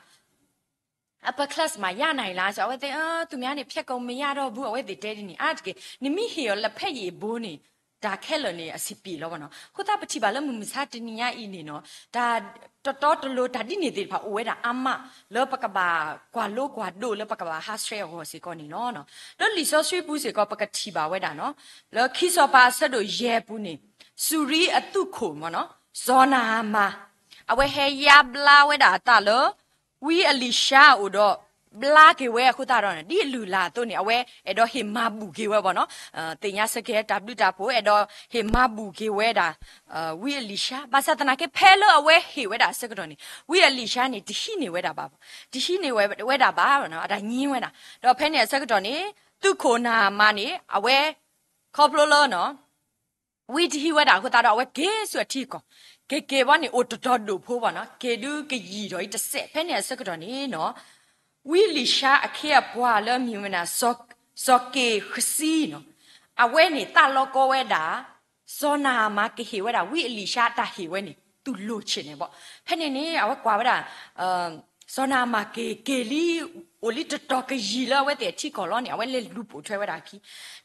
upper class မး ရနိုင်လား ဆို အဝဲသ့ၣ် အသူများန့ၣ် ဖြတ်ကုန်မရတော့ဘူး အဝဲသ့ၣ်တဲဒ်န့ၣ် အါတက့ၢ် နမ့ၢ်ဟ့ၣ်အီၤ လက်ဖက်ရည်ဘူး န့ၣ် တၢ်ခဲလၢာ်န့ၣ် အဆင်ပြေလီၤဘၣ်နီၤ, အဃိသတး ပထံၣ်ဘၣ်လၢမုၢ်မဆါတနံၤညါအံၤန့ၣ်နီၤ တၢ်တတီတလိၤ တၢ်ဒ်န့ၣ်သ့ၣ်တဖၣ် အိၣ်ဝဲဒၣ်အါမး လၢပကဘၣ်ကွၢ်လိကွၢ်ဒိး လၢပကဘၣ်ဟးဆှဲးအဂီၢ်စ့ၢ်ကီးန့ၣ်လီၤ. လၢလံာ်စီဆှံပူၤစ့ၢ်ကီး ပကထံၣ်ဘၣ်ဝဲဒၣ်နီၤ လၢခံစီၤပၤအဆၢဒိၣ်ယဲၢ်ပူၤန့ၣ် စူၤရံအသုးခိၣ်မ့ၢ်နီၤ စီၤနၤအမၤ အဝဲဟဲယါဘျါဝဲဒၣ်အသးလၢ ဝံအလံၤၡါအအိၣ်ဒီး ဘျါက့ၤဝဲအဃိသတးဒီး ဒ်အလုၢ်အလၢ်အသိးန့ၣ် အဝဲအဲၣ်ဒိးဟ့ၣ်မၤဘူၣ်က့ၤဝဲဘၣ်နီၤ, သ့ၣ်ညါဆၢက့ၤတၢ်ဘျုးတၢ်ဖှိၣ် အဲၣ်ဒိးဟ့ၣ်မၤဘူၣ်က့ၤဝဲဒၣ် ဝံအလံၤၡါ, ဘၣ်ဆၣ်သနာ်က့ ဖဲလၢအဝဲဟ့ၣ်ဝဲဒၣ်အဆၢကတီၢ်န့ၣ် ဝံအလံၤၡါန့ၣ် တဟံးန့ၢ်ဝဲဒၣ်ဘၣ်, တဟံးန့ၢ်ဝဲဒၣ်ဘၣ်, အတၢ်ညံဝဲဒၣ်, ဒီးဖဲန့ၣ်အဆၢကတီၢ်န့ၣ် သုးခိၣ်နၤအမၤန့ၣ် အဝဲ ခီဖျိလၢ ဝံတဟံးဝဲဒၣ်အဃိသတးဒီး အဝဲက့ၤဆူအထံအကီၢ်, က့ၤက့ၤဘီန့ၣ် အိၣ်တတီၤဒိၣ်ဖိဘၣ်နီၤ, က့ၤဒုးကယံာ်ထီၣ်အံၤတစဲး, ဖဲန့ၣ်အဆၢကတီၢ်န့ၣ်နီၤ ဝံအလံၤၡါအခ့အပှၤလၢအမံၤဝဲဒၣ် စီၤက့ၤဃစံနီၤ, အဝဲန့ၣ်သးလီကီဝဲဒၣ် စီၤနၤအမၤကဟ့ၣ်ဝဲဒၣ် ဝံအလံၤၡါအတၢ်ဟ့ၣ်ဝဲန့ၣ် သူၣ်လိာ်ဆ့ၣ်န့ၣ်ဘၣ်. ဖဲန့ၣ်န့ၣ် အဝဲကွၢ်ဝဲဒၣ် စီၤနၤအမၤက့ၤက့ၤလံ အိၣ်လံတတီၤကယံာ်လၢအဝဲသ့ၣ်အထံကီၢ်လီၤန့ၣ် အဝဲလဲၤလူၤပိာ်ထွဲဝဲဒၣ်အခံ,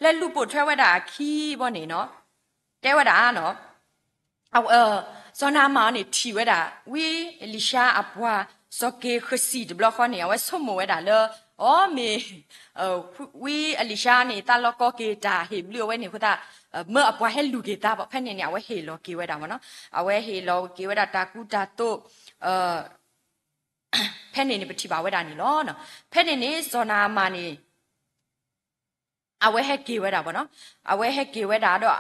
လဲၤလူၤပိာ်ထွဲဝဲဒၣ်အခံဘီန့ၣ်နီၤ တဲဝဲဒၣ် စီၤနၤအမၤအီၤန့ၣ်ထံၣ်ဝဲဒၣ် ဝံအလံၤၡါအပှၤ စီၤက့ၤဃစံတဘျီဃီန့ၣ် အဝဲဆိကမိၣ်ဝဲဒၣ်လၢ အီ မ့ၢ် ဝံအလံၤၡါန့ၣ် သးလီကီက့ၤတၢ်ဟ့ၣ်ဘျုးအဝဲန့ၣ်အဃိသတး မၢအပှၤဟဲလူၤက့ၤသးဘၣ်. ဖဲန့ၣ်န့ၣ် အဝဲဟ့ၣ်လီၤက့ၤဝဲဒၣ်ဘၣ်နီၤ, အဝဲဟ့ၣ်လီၤက့ၤဝဲဒၣ်တၢ်ကူတၢ်သိး ဖဲန့ၣ်န့ၣ် ပထံၣ်ဘၣ်ဝဲဒၣ်န့ၣ်လီၤ. ဖဲန့ၣ်န့ၣ် စီၤနၤအမၤန့ၣ် အဝဲဟဲက့ၤဝဲဒၣ်ဘၣ်နီၤ, အဝဲဟဲက့ၤဝဲဒၣ်ဒီး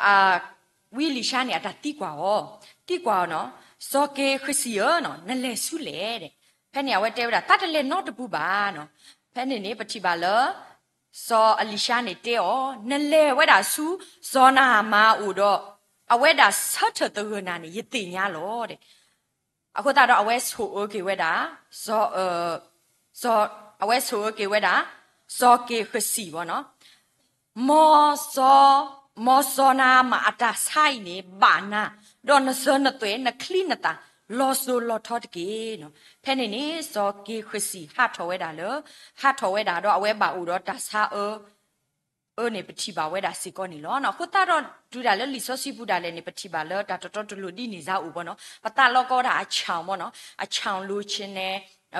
ဝံအလံၤၡါန့ၣ် အတၢ်သံကွၢ်အီၤ, သံကွၢ်အီၤနီၤ, စီၤက့ၤဃစံဧၢနီၤ နလဲၤဆူလဲၣ်ဒဲး. ဖဲန့ၣ် အဝဲတဲဝဲဒၣ် သးတလဲၤနီတပူၤဘၣ်နီၤ. ဖဲန့ၣ်န့ၣ် ပထံၣ်ဘၣ်လၢ စီၤအလံၤၡါန့ၣ်တဲအီၤ, နလဲၤဝဲဒၣ်ဆူ စီၤနၤအမၤအအိၣ်ဒီး အဝဲဒၣ်ဆၢထၢၣ်သဂၢၢ်နၤန့ၣ် ယသ့ၣ်ညါလီၤဒဲး. အဃိသတးဒီးအဝဲဆိၣ်အၢက့ၤဝဲဒၣ် စီၤ, စီၤ, အဝဲဆိၣ်အၢက့ၤဝဲဒၣ် စီၤက့ၤဃစံၣ်ဘၣ်နီၤ, မ်စီၤ, မ်စီၤနၤအမၣ်အတၢ်ဆါအံၤန့ၣ် ဘၣ်နၤ, ဒီးနစၢၤနသွဲၣ် နချံနသၣ် လီၤစိၤလီၤထီတက့ၢ်နီၤ. ဖဲန့ၣ်န့ၣ် စီၤက့ၤဃစံၣ်ဟးထီၣ်ဝဲဒၣ်လၢ, ဟးထီၣ်ဝဲဒၣ်ဒီးအဝဲဘၣ်အိၣ်ဒီးတၢ်ဆါအၢ အၢန့ၣ် ပထံၣ်ဘၣ်ဝဲဒၣ်စ့ၢ်ကီးန့ၣ်လီၤ. အဃိသတးဒီးတုၤဒၣ်လၢလံာ်စီဆှံပူၤဒၣ်လဲာ်န့ၣ် ပထံၣ်ဘၣ်လၢတၢ်တတီတလိၤဒ်န့ၣ်စ့ၢ်အိၣ်ဘၣ်နီၤ. ပသးလီကီဝဲဒၣ်အဆၣ်မ့ၢ်နီၤ, အဆၣ်လိၤဆ့ၣ်န့ၣ်,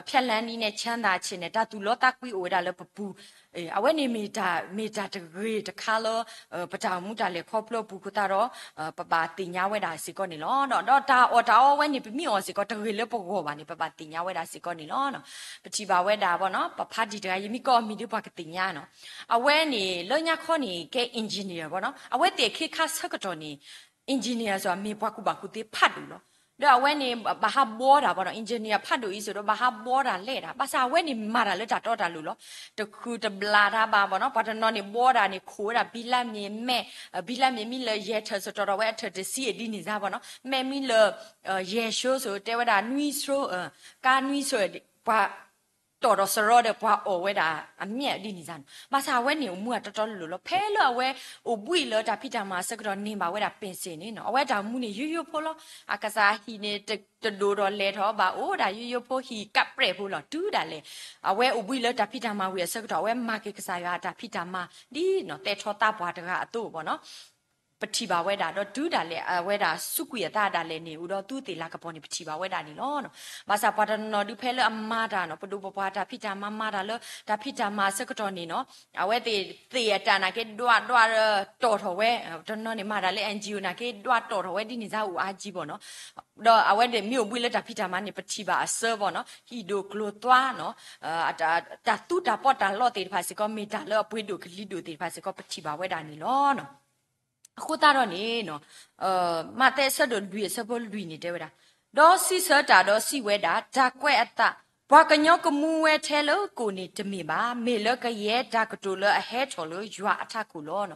ဖျဲၣ်လၢနံၤန့ၣ် ချမ်းသာဆ့ၣ်န့ၣ် တၢ်သူၣ်လီသးကွံအိၣ်ဝဲဒၣ်လၢပပူၤ, အဝဲန့ၣ်မ့ၢ်တၢ်, မ့ၢ်တၢ်တဂ့ၤတခါလၢ ပတၢ်အိၣ်မူတၢ်လဲၤခီဖျိပူၤအဃိသတးဒီး ပဘၣ်သ့ၣ်ညါဝဲဒၣ်စ့ၢ်ကီးန့ၣ်လီၤ. ဒီးတၢ်အီၣ်တၢ်အီဝဲန့ၣ် ပမ့ၢ်အီၣ်စ့ၢ်ကီးတဂ့ၤလၢပဂီၢ်ဘၣ်န့ၣ် ပဘၣ်သ့ၣ်ညါဝဲဒၣ်စ့ၢ်ကီးန့ၣ်လီၤ. ပထံၣ်ဘၣ်ဝဲဒၣ်ဘၣ်နီၤ, ပဖးဒံၣ်တဂၤ ယမ့ၢ်ကိးအမံၤဒီးပှၤကသ့ၣ်ညါနီၤ. အဝဲန့ၣ်လၢညါခီန့ၣ် ကဲ engineer ဘၣ်နီၤ. အဝဲသ့ၣ်အခ့ခါဆၢကတီၢ်န့ၣ် engineer စ့ၢ်မ့ၢ်ပှၤကူၣ်ဘၣ်ကူၣ်သ့ဖးဒိၣ်လီၤ. ဒီးအဝဲန့ၣ် ဘၣ်ဟးဘှီတၢ်ဘၣ်နီၤ, engineer ဖးဒိၣ်အံၤစ့ၢ်ဒီး ဘၣ်ဟးဘှီတၢ်လဲၣ်တၢ်, ဘၣ်ဆၣ်အဝဲန့ၣ်မၤတၢ်လၢတၢ်တီတၢ်လိၤလီၤ. တဃုာ်တဘျးတၢ်ဘၣ်ဘၣ်နီၤ, ပှၤတနီၤန့ၣ်ဘှီတၢ်န့ၣ် ခိၣ်ဝဲဒၣ်ဘံလါမ့ၢ်မဲာ်, ဘံလါမ့ၢ်မံလၢယဲၢ်ထၢၣ်စ့ၢ်တီၢ်ထီၣ်ဝဲအထၢၣ်တဆံအဒ်န့ၣ်စ့ၢ်ဘၣ်နီၤ, မဲာ်မံလၢ ယဲၢ်ဆိစ့ၢ် တဲဝဲဒၣ်နွံဆိ, ကါနွံဆိ, ပှၤ တီၢ်ဒီးစရီဒီးပှၤအီၣ်ဝဲဒၣ်အမျဲၢ်ဒ်န့ၣ်စ့ၢ်နီၤ. ဘၣ်ဆၣ်အဝဲန့ၣ်အိၣ်မူအတီတီလိၤလိၤလီၤ. ဖဲလၢအဝဲအိၣ်ဘှံးလၢတၢ်ဖံးတၢ်မၤအဆၢကတီၢ်န့ၢ်ဘၣ်ဝဲဒၣ် ပ့ၣ်စ့ၣ်န့ၣ်နီၤ, အဝဲတၢ်မူန့ၣ်ယိယိဖိလီၤ. အကစၢ်ဟံၣ်န့ၣ် တဒိၣ်ဒီးလဲၤထီၣ်ဘၣ် အိၣ်ဒၣ်ယိယိဖိ ဟံၣ်ကးပြဲၢ်ဖိလီၤ. တုၤဒၣ်လဲာ် အဝဲအိၣ်ဘှံးလၢတၢ်ဖံးတၢ်မၤဝံၤအဆၢကတီၢ် အဝဲမၤက့ၤကစၢ်ယွၤအတၢ်ဖံးတၢ်မၤ ဒ်နီၤ သဲထီသးပှၢ်တဂၤအသိးဘၣ်နီၤ. ပထံၣ်ဘၣ်ဝဲဒၣ် ဒီးတုၤဒၣ်လဲာ်အဝဲဒၣ်စူးကွံာ်အသးဒၣ်လဲာ်န့ၣ် အိၣ်ဒီးသူးသ့ၣ်လၤကပီၤန့ၣ် ပထံၣ်ဘၣ်ဝဲဒၣ်န့ၣ်လီၤ. ဘၣ်ဆၣ်ပှၤတနီၤနီၤဒုးဖဲလၢအမၤတၢ်နီၤ, ပဒိၣ်ပပှၢ်တၢ်ဖံးတၢ်မၤ မၤတၢ်လၢတၢ်ဖံးတၢ်မၤအဆၢကတီၢ်န့ၣ်နီၤ, အဝဲသ့ၣ်သ့ၣ်အတၢ်နာ်က့ ဒွးဒွးတီၢ်ထီၣ်ဝဲ, တနီၤန့ၣ်မၤတၢ်လၢ NGO နာ်က့ ဒွးတီၢ်ထီၣ်ဝဲဒ်န့ၣ်စ့ၢ်အိၣ်အါကံဘၣ်နီၤ. ဒီးအဝဲသ့ၣ်မ့ၢ်အိၣ်ဘှံးလၢတၢ်ဖံးတၢ်မၤန့ၣ် ပထံၣ်ဘၣ်အစၢဘၣ်နီၤ, ဟံၣ်ဒိၣ်ကျိၤသွါနီၤ, တၢ်သူတၢ်ပီးတၢ်လီသ့ၣ်တဖၣ်စ့ၢ်ကီး မ့ၢ်တၢ်လၢအပှ့ၤဒိၣ်ကလံၤဒိၣ်သ့ၣ်တဖၣ်စ့ၢ်ကီး ပထံၣ်ဘၣ်ဝဲဒၣ်န့ၣ်လီၤ. အဃိသတးဒီးန့ၣ်, မးသဲအဆၢဒိၣ်လွံၢ်အဆၢဖိလွံၢ်န့ၣ်တဲဝဲဒၣ်, ဒီးစံးဆၢတၢ်ဒီးစံးဝဲဒၣ်, တၢ်ကွဲးအသး, ပှၤကညီကမူဝဲထဲလၢကိၣ်န့ၣ်တမ့ၢ်ဘၣ်, မ့ၢ်လၢကယဲၢ်တၢ်ကတိၤလၢအဟဲထီၣ်လၢယွၤအထးခိၣ်လီၤ.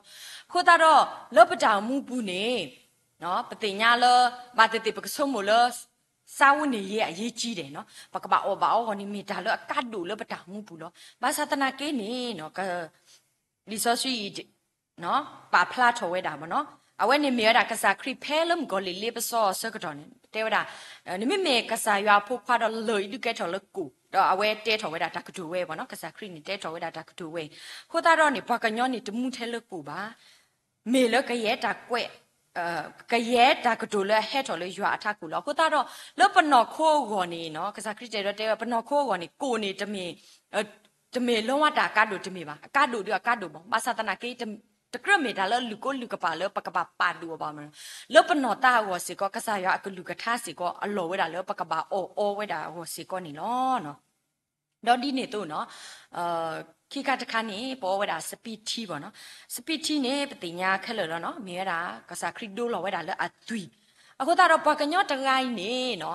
အဃိသတးဒီး လၢပတၢ်အိၣ်မူပူၤန့ၣ်, ပသ့ၣ်ညါလၢ ဘၣ်သ့ၣ်သ့ၣ်ပကဆိကမိၣ်လၢ စားဝတ်နေရေးအရေးကြီးတယ်နီၤ, ပကဘၣ်အီၣ်ဘၣ်အီအဂီၢ်န့ၣ် မ့ၢ်တၢ်လၢအကါဒိၣ်လၢပတၢ်အိၣ်မူပူၤလီၤ. ဘၣ်ဆၣ်သနာ်က့န့ၣ် လံာ်စီဆှံအံၤ ပာ်ဖျါထီၣ်ဝဲဒၣ်ဘၣ်နီၤ, အဝဲန့ၣ်မ့ၢ်ဝဲဒၣ်ကစၢ်ခရံာ်ဖဲလၢမုၣ်ကီၤလံၢ်လ့ပစီအဆၢကတီၢ်န့ၣ် တဲဝဲဒၣ်, နမ့မ့ၢ်ကစၢ်ယွၤအဖိခွါဒီးလၢၢ်အံၤဒုးကဲထီၣ်လၢကိၣ်, ဒီးအဝဲတဲထီၣ်ဝဲဒၣ်တၢ်ကတိၤဝဲဘၣ်နီၤ, ကစၢ်ခရံာ်န့ၣ်တဲထီၣ်ဝဲဒၣ်တၢ်ကတိၤဝဲအံၤ, အဃိသတးဒီးန့ၣ် ပှၤကညီန့ၣ်တမူထဲလၢကိၣ်ဘၣ် မ့ၢ်လၢကယဲၢ်တၢ်ကွဲး, ကယဲၢ်တၢ်ကတိၤလၢအဟဲထီၣ်လၢယွၤအထးခိၣ်လီၤ. အဃိသတးဒီး လၢပနီၢ်ခိအဂီၢ်န့ၣ်နီၤ, ကစၢ်ခရံာ်တဲဒီးတဲဝဲ ပနီၢ်ခိအဂီၢ်န့ၣ် ကိၣ်န့ၣ်တမ့ၢ်, တမ့ၢ်လၢဝဲတၢ်အကါဒိၣ်တမ့ၢ်ဘၣ်, အကါဒိၣ်ဒီးအကါဒိၣ်ဘၣ်, ဘၣ်ဆၣ်သနာ်က့ တကြၢးမ့ၢ်တၢ်လၢအလုၢ်ကိလုၢ်ကပာ်လၢပကဘၣ်ပာ်ဒိၣ်အီၤဘၣ်မ့ၢ်နီၤ, လၢပနီၢ်သးအဂီၢ်စ့ၢ်ကီး ကစၢ်ယွၤအကလုၢ်ကထါစ့ၢ်ကီး အလီၢ်ဝဲဒၣ်လၢပကဘၣ်အီၣ်အီဝဲဒၣ်အဂီၢ်စ့ၢ်ကီးန့ၣ်လီၤ. ဒီးဒ်န့ၣ်အသိးနီၤ, ခံခါတခါန့ၣ် ပအီဝဲဒၣ်စပံးထံဘၣ်နီၤ, စပံးထံန့ၣ် ပသ့ၣ်ညါခဲလၢာ်လီၤနီၤ, မ့ၢ်ဝဲဒၣ် ကစၢ်ခရံာ်ဒိလီၤဝဲဒၣ်လၢအသွံၣ်, အဃိသတးဒီးပှၤကညီတဂၤအံၤန့ၣ်နီၤ,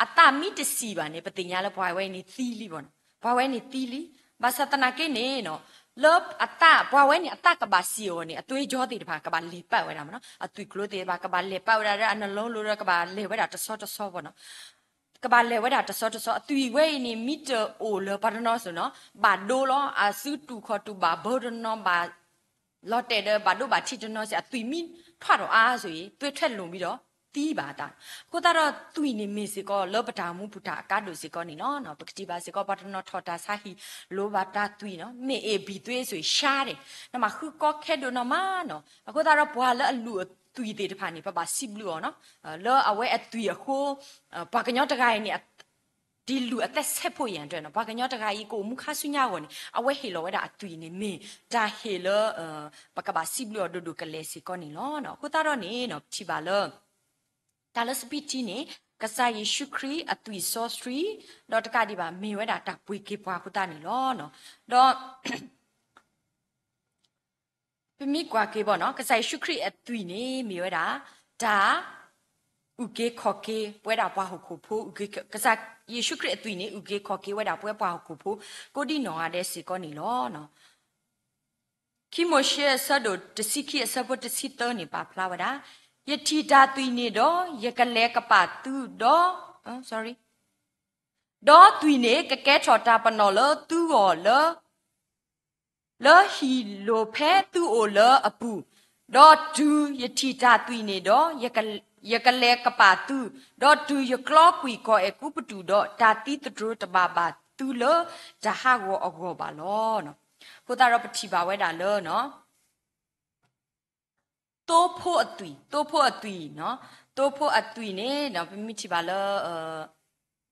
အသးမ့ၢ်တစံၣ်ဘၣ်န့ၣ် ပသ့ၣ်ညါလၢပှၤဝဲအံၤန့ၣ်သံလံဘၣ်နီၤ, ပှၤဝဲန့ၣ်သံလံ, ဘၣ်ဆၣ်သနာ်က့န့ၣ်နီၤ, လၢအသး ပှၤဝဲန့ၣ်အသးကဘၣ်စံၣ်အဂီၢ်န့ၣ် အသွေးကြောသ့ၣ်တဖၣ် ကဘၣ်လဲၤပာ်ဝဲဒၣ်မ့ၢ်နီၤ, အသွံၣ်ကျိၤသ့ၣ်တဖၣ် ကဘၣ်လဲၤပာ်ဝဲဒၣ်လၢအနလီၤလိၤဒီး ကဘၣ်လဲၤဝဲဒၣ်တဆီတဆီဘၣ်နီၤ ကဘၣ်လဲၤဝဲဒၣ်တဆီတဆီ, အသွံၣ်ဝဲအံၤန့ၣ် မ့ၢ်တအိၣ်လၢပှၤတနီၤစ့ၢ်နီၤ, ဘၣ်ဒိလီၤ, အစုတူၢ်ခီၣ်တူၢ်ဘၣ်ဘၢတနီၤ ဘၣ်လီၤတဲာ်ဒီးဘၣ်ဒိဘၣ်ထံးတနီၤစ့ၢ်, အသွံၣ်မ့ၢ်ထွဲထီၣ်အါစ့ၢ် သွေးထွက်လွန်ပြီးတော့သံဘၣ်အသး, အဃိသတးဒီးသွံၣ်န့ၣ် မ့ၢ်စ့ၢ်ကီးလၢပတၢ်အိၣ်မူပူၤတၢ်အကါဒိၣ်စ့ၢ်ကီးန့ၣ်လီၤ. ပကထံၣ်ဘၣ်စ့ၢ်ကီး ပှၤတနီၤထီၣ်တၢ်ဆါဟံၣ် လိၣ်ဘၣ်တၢ်သွံၣ်နီၤ, မ့ၢ်အ့ၣ်ဘံၣ်သွေးစ့ၢ် ဆါဒဲး, နမၤဃုကီခဲဒိၣ်နီၢ်မးနီၤ, အဃိသတးဒီးပှၤလၢအလုၢ်အသွံၣ်သ့ၣ်တဖၣ်န့ၣ် ပဘၣ်စံးဘျုးအီၤနီၤ, လၢအဝဲအသွံၣ်အဃိ ပှၤကညီတဂၤအံၤန့ၣ် ဒီးလုၢ်အသးဆဲးဖိယၢ်တၢ်နီၤ, ပှၤကညီတဂၤအံၤ ကအိၣ်မူခါဆူညါအဂီၢ်န့ၣ် အဝဲဟ့ၣ်လီၤဝဲဒၣ်အသွံၣ်န့ၣ် မ့ၢ်တၢ်ဟ့ၣ်လၢ ပကဘၣ်စံးဘျုးအီၤဒိၣ်ဒိၣ်ကလဲာ်စ့ၢ်ကီးန့ၣ်လီၤ. အဃိသတးဒီးန့ၣ် ပထံၣ်ဘၣ်လၢ တၢ်လၢစပံးထံန့ၣ် ကစၢ်ယ့ၣ်ၡူးခရံာ်အသွံၣ်စီဆှံ, ဒီးတကးဒံးဘၣ် မ့ၢ်ဝဲဒၣ်တၢ်ပှ့ၤက့ၤပှၤအဃိသတးန့ၣ်လီၤ. ဒီး ပမ့ၢ်ကွၢ်က့ၤဘၣ်နီၤ, ကစၢ်ယ့ၣ်ၡူးခရံာ်အသွံၣ်န့ၣ် မ့ၢ်ဝဲဒၣ် တၢ်အုၣ်က့ၤခီၣ်က့ၤပဝဲဒၣ်ပှၤဟီၣ်ခိၣ်ဖိ, ကစၢ်ယ့ၣ်ၡူးခရံာ်အသွံၣ်န့ၣ် အုၣ်က့ၤခီၣ်က့ၤဝဲဒၣ်ပဝဲပှၤဟီၣ်ခိၣ်ဖိ ကိးဒံနီၢ်ဂၤဒဲးစ့ၢ်ကီးန့ၣ်လီၤ. ခံမိၤၡ့အဆၢဒိၣ်တဆံခံအဆၢဖိတဆံသၢန့ၣ် ပာ်ဖျါဝဲဒၣ်, ယထံၣ်တၢ်သွံၣ်န့ၣ်ဒီး ယကလဲၤကပာ်သုဒီး sorry, ဒီးသွံၣ်န့ၣ်ကကဲထီၣ်တၢ်ပနီၣ်လၢသုဂီၢ်လၢ လၢဟံၣ်လိၤဖဲသုအိၣ်လၢအပူၤ, ဒီးတုၤယထံၣ်တၢ်သွံၣ်န့ၣ်ဒီး, ယကလဲၤကပာ်သု, ဒီးတုၤယကျီကွံာ်ကီၢ်အဲၤကူပတူးဒီး, တၢ်သံသတြိာ်တဘၣ်ဘၣ်သုလၢတၢ်ဟးဂီၤအဂီၢ်ဘၣ်လီၤ. အဃိသတးဒီးပထံၣ်ဘၣ်ဝဲဒၣ်လၢ သိဖိအသွံၣ်, သိဖိအသွံၣ်, သိဖိအသွံၣ်န့ၣ် ပမ့ၢ်ထံၣ်ဘၣ်လၢ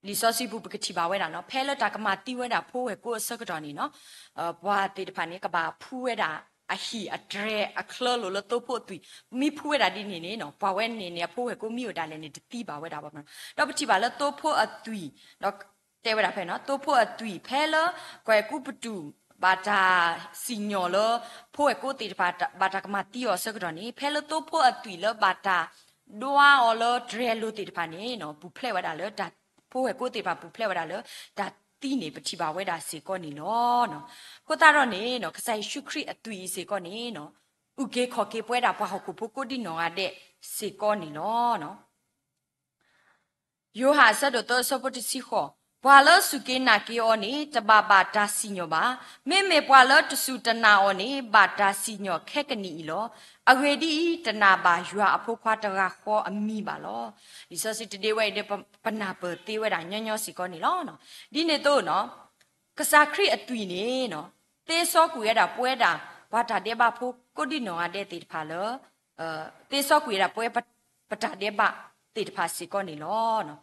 လံာ်စီဆှံပူၤ ပကထံၣ်ဘၣ်ဝဲဒၣ်နီၤ, ဖဲလၢတၢ်ကမၤသံဝဲဒၣ်ဖိဝဲၢ်ကိအဆၢကတီၢ်န့ၣ်နီၤ, ပှၤသ့ၣ်တဖၣ်န့ၣ် ကဘၣ်ဖှူဝဲဒၣ်အဟံၣ်အတြဲၤအချၢလိာ်လၢ သိဖိအသွံၣ်, မ့ၢ်ဖှူဝဲဒၣ်ဒ်န့ၣ်န့ၣ်နီၤ, ပှၤဝဲန့ၣ်န့ၣ် အဖိဝဲၢ်ကိမ့ၢ်အိၣ်ဒၣ်လဲာ်န့ၣ် တသံဘၣ်ဝဲဒၣ်ဘၣ်. ဒီးပထံၣ်ဘၣ်လၢသိဖိအသွံၣ်, ဒီးတဲဝဲဒၣ်ဖဲနီၤ, သိဖိအသွံၣ်ဖဲလၢ ကီၢ်အဲၤကူပတူး ဘၣ်တၢ်စံၣ်ညီၣ်လၢ ဖိဝဲၢ်ကိသ့ၣ်တဖၣ် ဘၣ်တၢ်ကမၤသံအီၤအဆၢကတီၢ်န့ၣ်, ဖဲလၢသိဖိအသွံၣ်လၢဘၣ်တၢ်ဒွါအီၤလၢတြဲၤလိၤသ့ၣ်တဖၣ်န့ၣ်နီၤ, ပူၤဖျဲးဝဲဒၣ်လၢတၢ်, ဖိဝဲၢ်ကိသ့ၣ်တဖၣ်ပူၤဖျဲးဝဲဒၣ်လၢတၢ်သံန့ၣ် ပထံၣ်ဘၣ်ဝဲဒၣ်စ့ၢ်ကီးန့ၣ်လီၤ. အဃိသတးဒီးန့ၣ်နီၤ, ကစၢ်ယ့ၣ်ၡူးခရံာ်အသွံၣ်အံၤစ့ၢ်ကီးန့ၣ်နီၤ, အုၣ်က့ၤခီၣ်က့ၤပဝဲဒၣ်ပှၤဟီၣ်ခိၣ်ဖိကိးဒံနီၢ်ဂၤဒဲးစ့ၢ်ကီးန့ၣ်လီၤ. ယိၤဟၣ်အဆၢဒိၣ်သၢအဆၢဖိတဆံဃိး, ပှၤလၢစူၢ်က့ၤနာ်က့ၤအီၤန့ၣ် တဘၣ်ဘၣ်တၢ်စံၣ်ညီၣ်ဘၣ်. မ့မ့ၢ်ပှၤလၢတစူၢ်တနာ်အီၤန့ၣ် ဘၣ်တၢ်စံၣ်ညီၣ်ခဲကနံၣ်အံၤလီၤ. အဂ့ၢ်ဒ်အံၤ, တနာ်ဘၣ်ယွၤအဖိခွါတဂၤဃီအမံၤဘၣ်လီၤ. လံာ်စီဆှံတဒ့ဝဲအံၤဒီး ပနၢ်ပၢၢ်သ့ဝဲဒၣ်ညီညီစ့ၢ်ကီးန့ၣ်လီၤ. ဒ်န့ၣ်အသိးနီၤ, ကစၢ်ခရံာ်အသွံၣ်န့ၣ်နီၤ, သ့စီကွံာ်ဝဲဒၣ်ပဝဲဒၣ် ပှၤတၢ်ဒဲးဘးဖိကိးဒံနီၢ်ဂၤဒဲးသ့ၣ်တဖၣ်လၢ သ့စီကွံာ်ဝဲဒၣ်ပဝဲပတၢ်ဒဲးဘးသ့ၣ်တဖၣ်စ့ၢ်ကီးန့ၣ်လီၤ.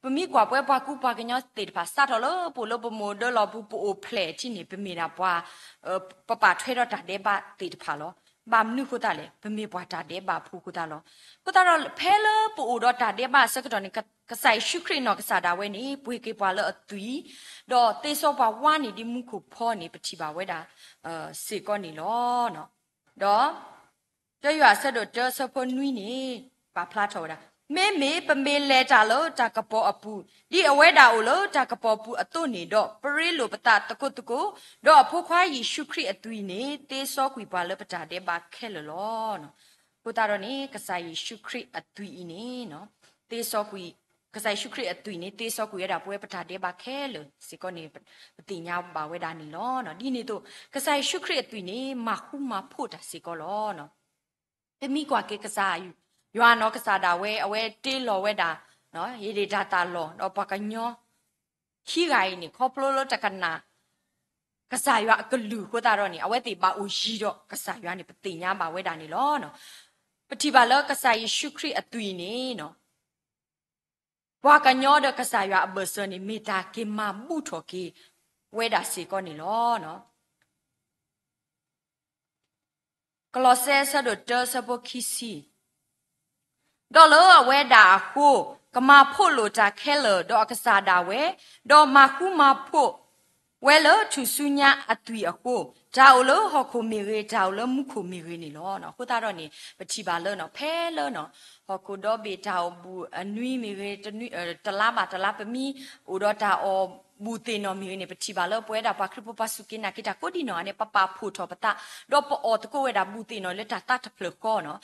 ပမ့ၢ်ကွၢ်ပဝဲပှၤကူပှၤကညီသ့ၣ်တဖၣ် စးထီၣ်လၢပအိၣ်လၢပမိၢ်ဒၢလီၢ်ပူၤ ပအိၣ်ဖျဲၣ်ထံၣ်န့ၣ် ပမ့ၢ်ဒၣ်ပှၤ ပပာ်ထွဲဒီးတၢ်ဒဲးဘးသ့ၣ်တဖၣ်လီၤ. ဘၣ်မနုၤအဃိသတးလဲၣ်, ပမ့ၢ်ပှၤတၢ်ဒဲးဘးဖိအဃိသတးလီၤ. အဃိသတးဒီး ဖဲလၢပအိၣ်ဒီးတၢ်ဒဲးဘးအဆၢကတီၢ်န့ၣ် ကစၢ်ယ့ၣ်ၡူးခရံာ်နီၢ်ကစၢ်ဒၣ်ဝဲန့ၣ် ပှ့ၤက့ၤပှၤလၢအသွံၣ်, ဒီးသ့စီပှၤဝါန့ၣ်ဒ်မူခိၣ်ဖီန့ၣ် ပထံၣ်ဘၣ်ဝဲဒၣ်စ့ၢ်ကီးန့ၣ်လီၤ. ဒီး တၢယိၤဟၣ်အဆၢဒိၣ်တၢအဆၢဖိနွံန့ၣ် ပာ်ဖျါထီၣ်ဝဲဒၣ်, မ့မ့ၢ်ပမ့ၢ်လဲၤတၢ်လၢတၢ်ကပီၤအပူၤ, ဒ်အဝဲဒၣ်အိၣ်လၢတၢ်ကပီၤပူၤအသိးန့ၣ်ဒီး, ပရ့လိာ်ပသးသကိးသကိး, ဒီးအဖိခွါယ့ၣ်ၡူးခရံာ်အသွံၣ်န့ၣ် သ့စီကွံာ်ပှၤလၢပတၢ်ဒဲးဘးခဲလၢာ်လီၤ. အဃိသတးဒီးန့ၣ် ကစၢ်ယ့ၣ်ၡူးခရံာ်အသွံၣ်အံၤန့ၣ် သ့စီကွံာ်, ကစၢ်ယ့ၣ်ၡူးခရံာ်အသွံၣ်န့ၣ် သ့စီကွံာ်ဝဲဒၣ်ပဝဲပတၢ်ဒဲးဘးခဲလၢာ်စ့ၢ်ကီးန့ၣ် ပသ့ၣ်ညါဘၣ်ဝဲဒၣ်န့ၣ်လီၤ. ဒ်န့ၣ်အသိး ကစၢ်ယ့ၣ်ၡူးခရံာ်အသွံၣ်န့ၣ် မၤဃူမၤဖိးတၢ်စ့ၢ်ကီးလီၤ. ပမ့ၢ်ကွၢ်က့ၤကစၢ်ယွၤနီၢ်ကစၢ်ဒၣ်ဝဲ အဝဲတ့လီၤဝဲဒၣ် ယဒ့ၣ်တၢ်သးလီၢ် ဒီးပှၤကညီခံဂၤအံၤန့ၣ် ခီဖျိလၢတကနၣ် ကစၢ်ယွၤအကလုၢ်အဃိသတးဒီးန့ၣ် အဝဲသ့ၣ်ဘၣ်အိၣ်ယံၤဒီးကစၢ်ယွၤန့ၣ် ပသ့ၣ်ညါဘၣ်ဝဲဒၣ်န့ၣ်လီၤ. ပထံၣ်ဘၣ်လၢကစၢ်ယ့ၣ်ၡူးခရံာ်အသွံၣ်န့ၣ် ပှၤကညီဒီးကစၢ်ယွၤအဘၢၣ်စၢၤန့ၣ် မ့ၢ်တၢ်က့ၤမၤဘူၣ်ထီၣ်က့ၤဝဲဒၣ်စ့ၢ်ကီးန့ၣ်လီၤ. ကလီးစဲအဆၢဒိၣ်တၢအဆၢဖိခံဆံ ဒီးလၢအဝဲဒၣ်အဃိ, ကမၤဖှိၣ်လိာ်တၢ်ခဲလၢာ်ဒီးအကစၢ်ဒၣ်ဝဲ, ဒီးမၤဃူမၤဖိးဝဲလၢထူၣ်စုညါအသွံၣ်အဃိ, တၢ်အိၣ်လၢဟီၣ်ခိၣ်မ့ၢ်ဂ့ၤ, တၢ်အိၣ်လၢမူခိၣ်မ့ၢ်ဂ့ၤန့ၣ်လီၤ. အဃိသတးဒီးန့ၣ် ပထံၣ်ဘၣ်လၢ ဖဲလၢ ဟီၣ်ခိၣ်ဒီဘ့ၣ်တၢ်အိၣ်ဘူးအနွံမ့ၢ်ဂ့ၤ, တလါဘၣ်တလါ ပမ့ၢ်အိၣ်ဒီးတၢ်အီၣ်ဘူးသ့ၣ်နီၣ်မ့ၢ်ဂ့ၤန့ၣ် ပထံၣ်ဘၣ်လၢပဝဲဒၣ်ပှၤခရံာ်ဖိပှၤစူၢ်က့ၤနာ်က့ၤတၢ်ကိးဒံနီၢ်ဂၤန့ၣ် ပပာ်ဖှိၣ်ထီၣ်ပသး, ဒီးပအီၣ်သကိးဝဲဒၣ်ဘူးသ့ၣ်နီၣ်လၢတၢ်သးတဖျၢၣ်ဃီနီၤ.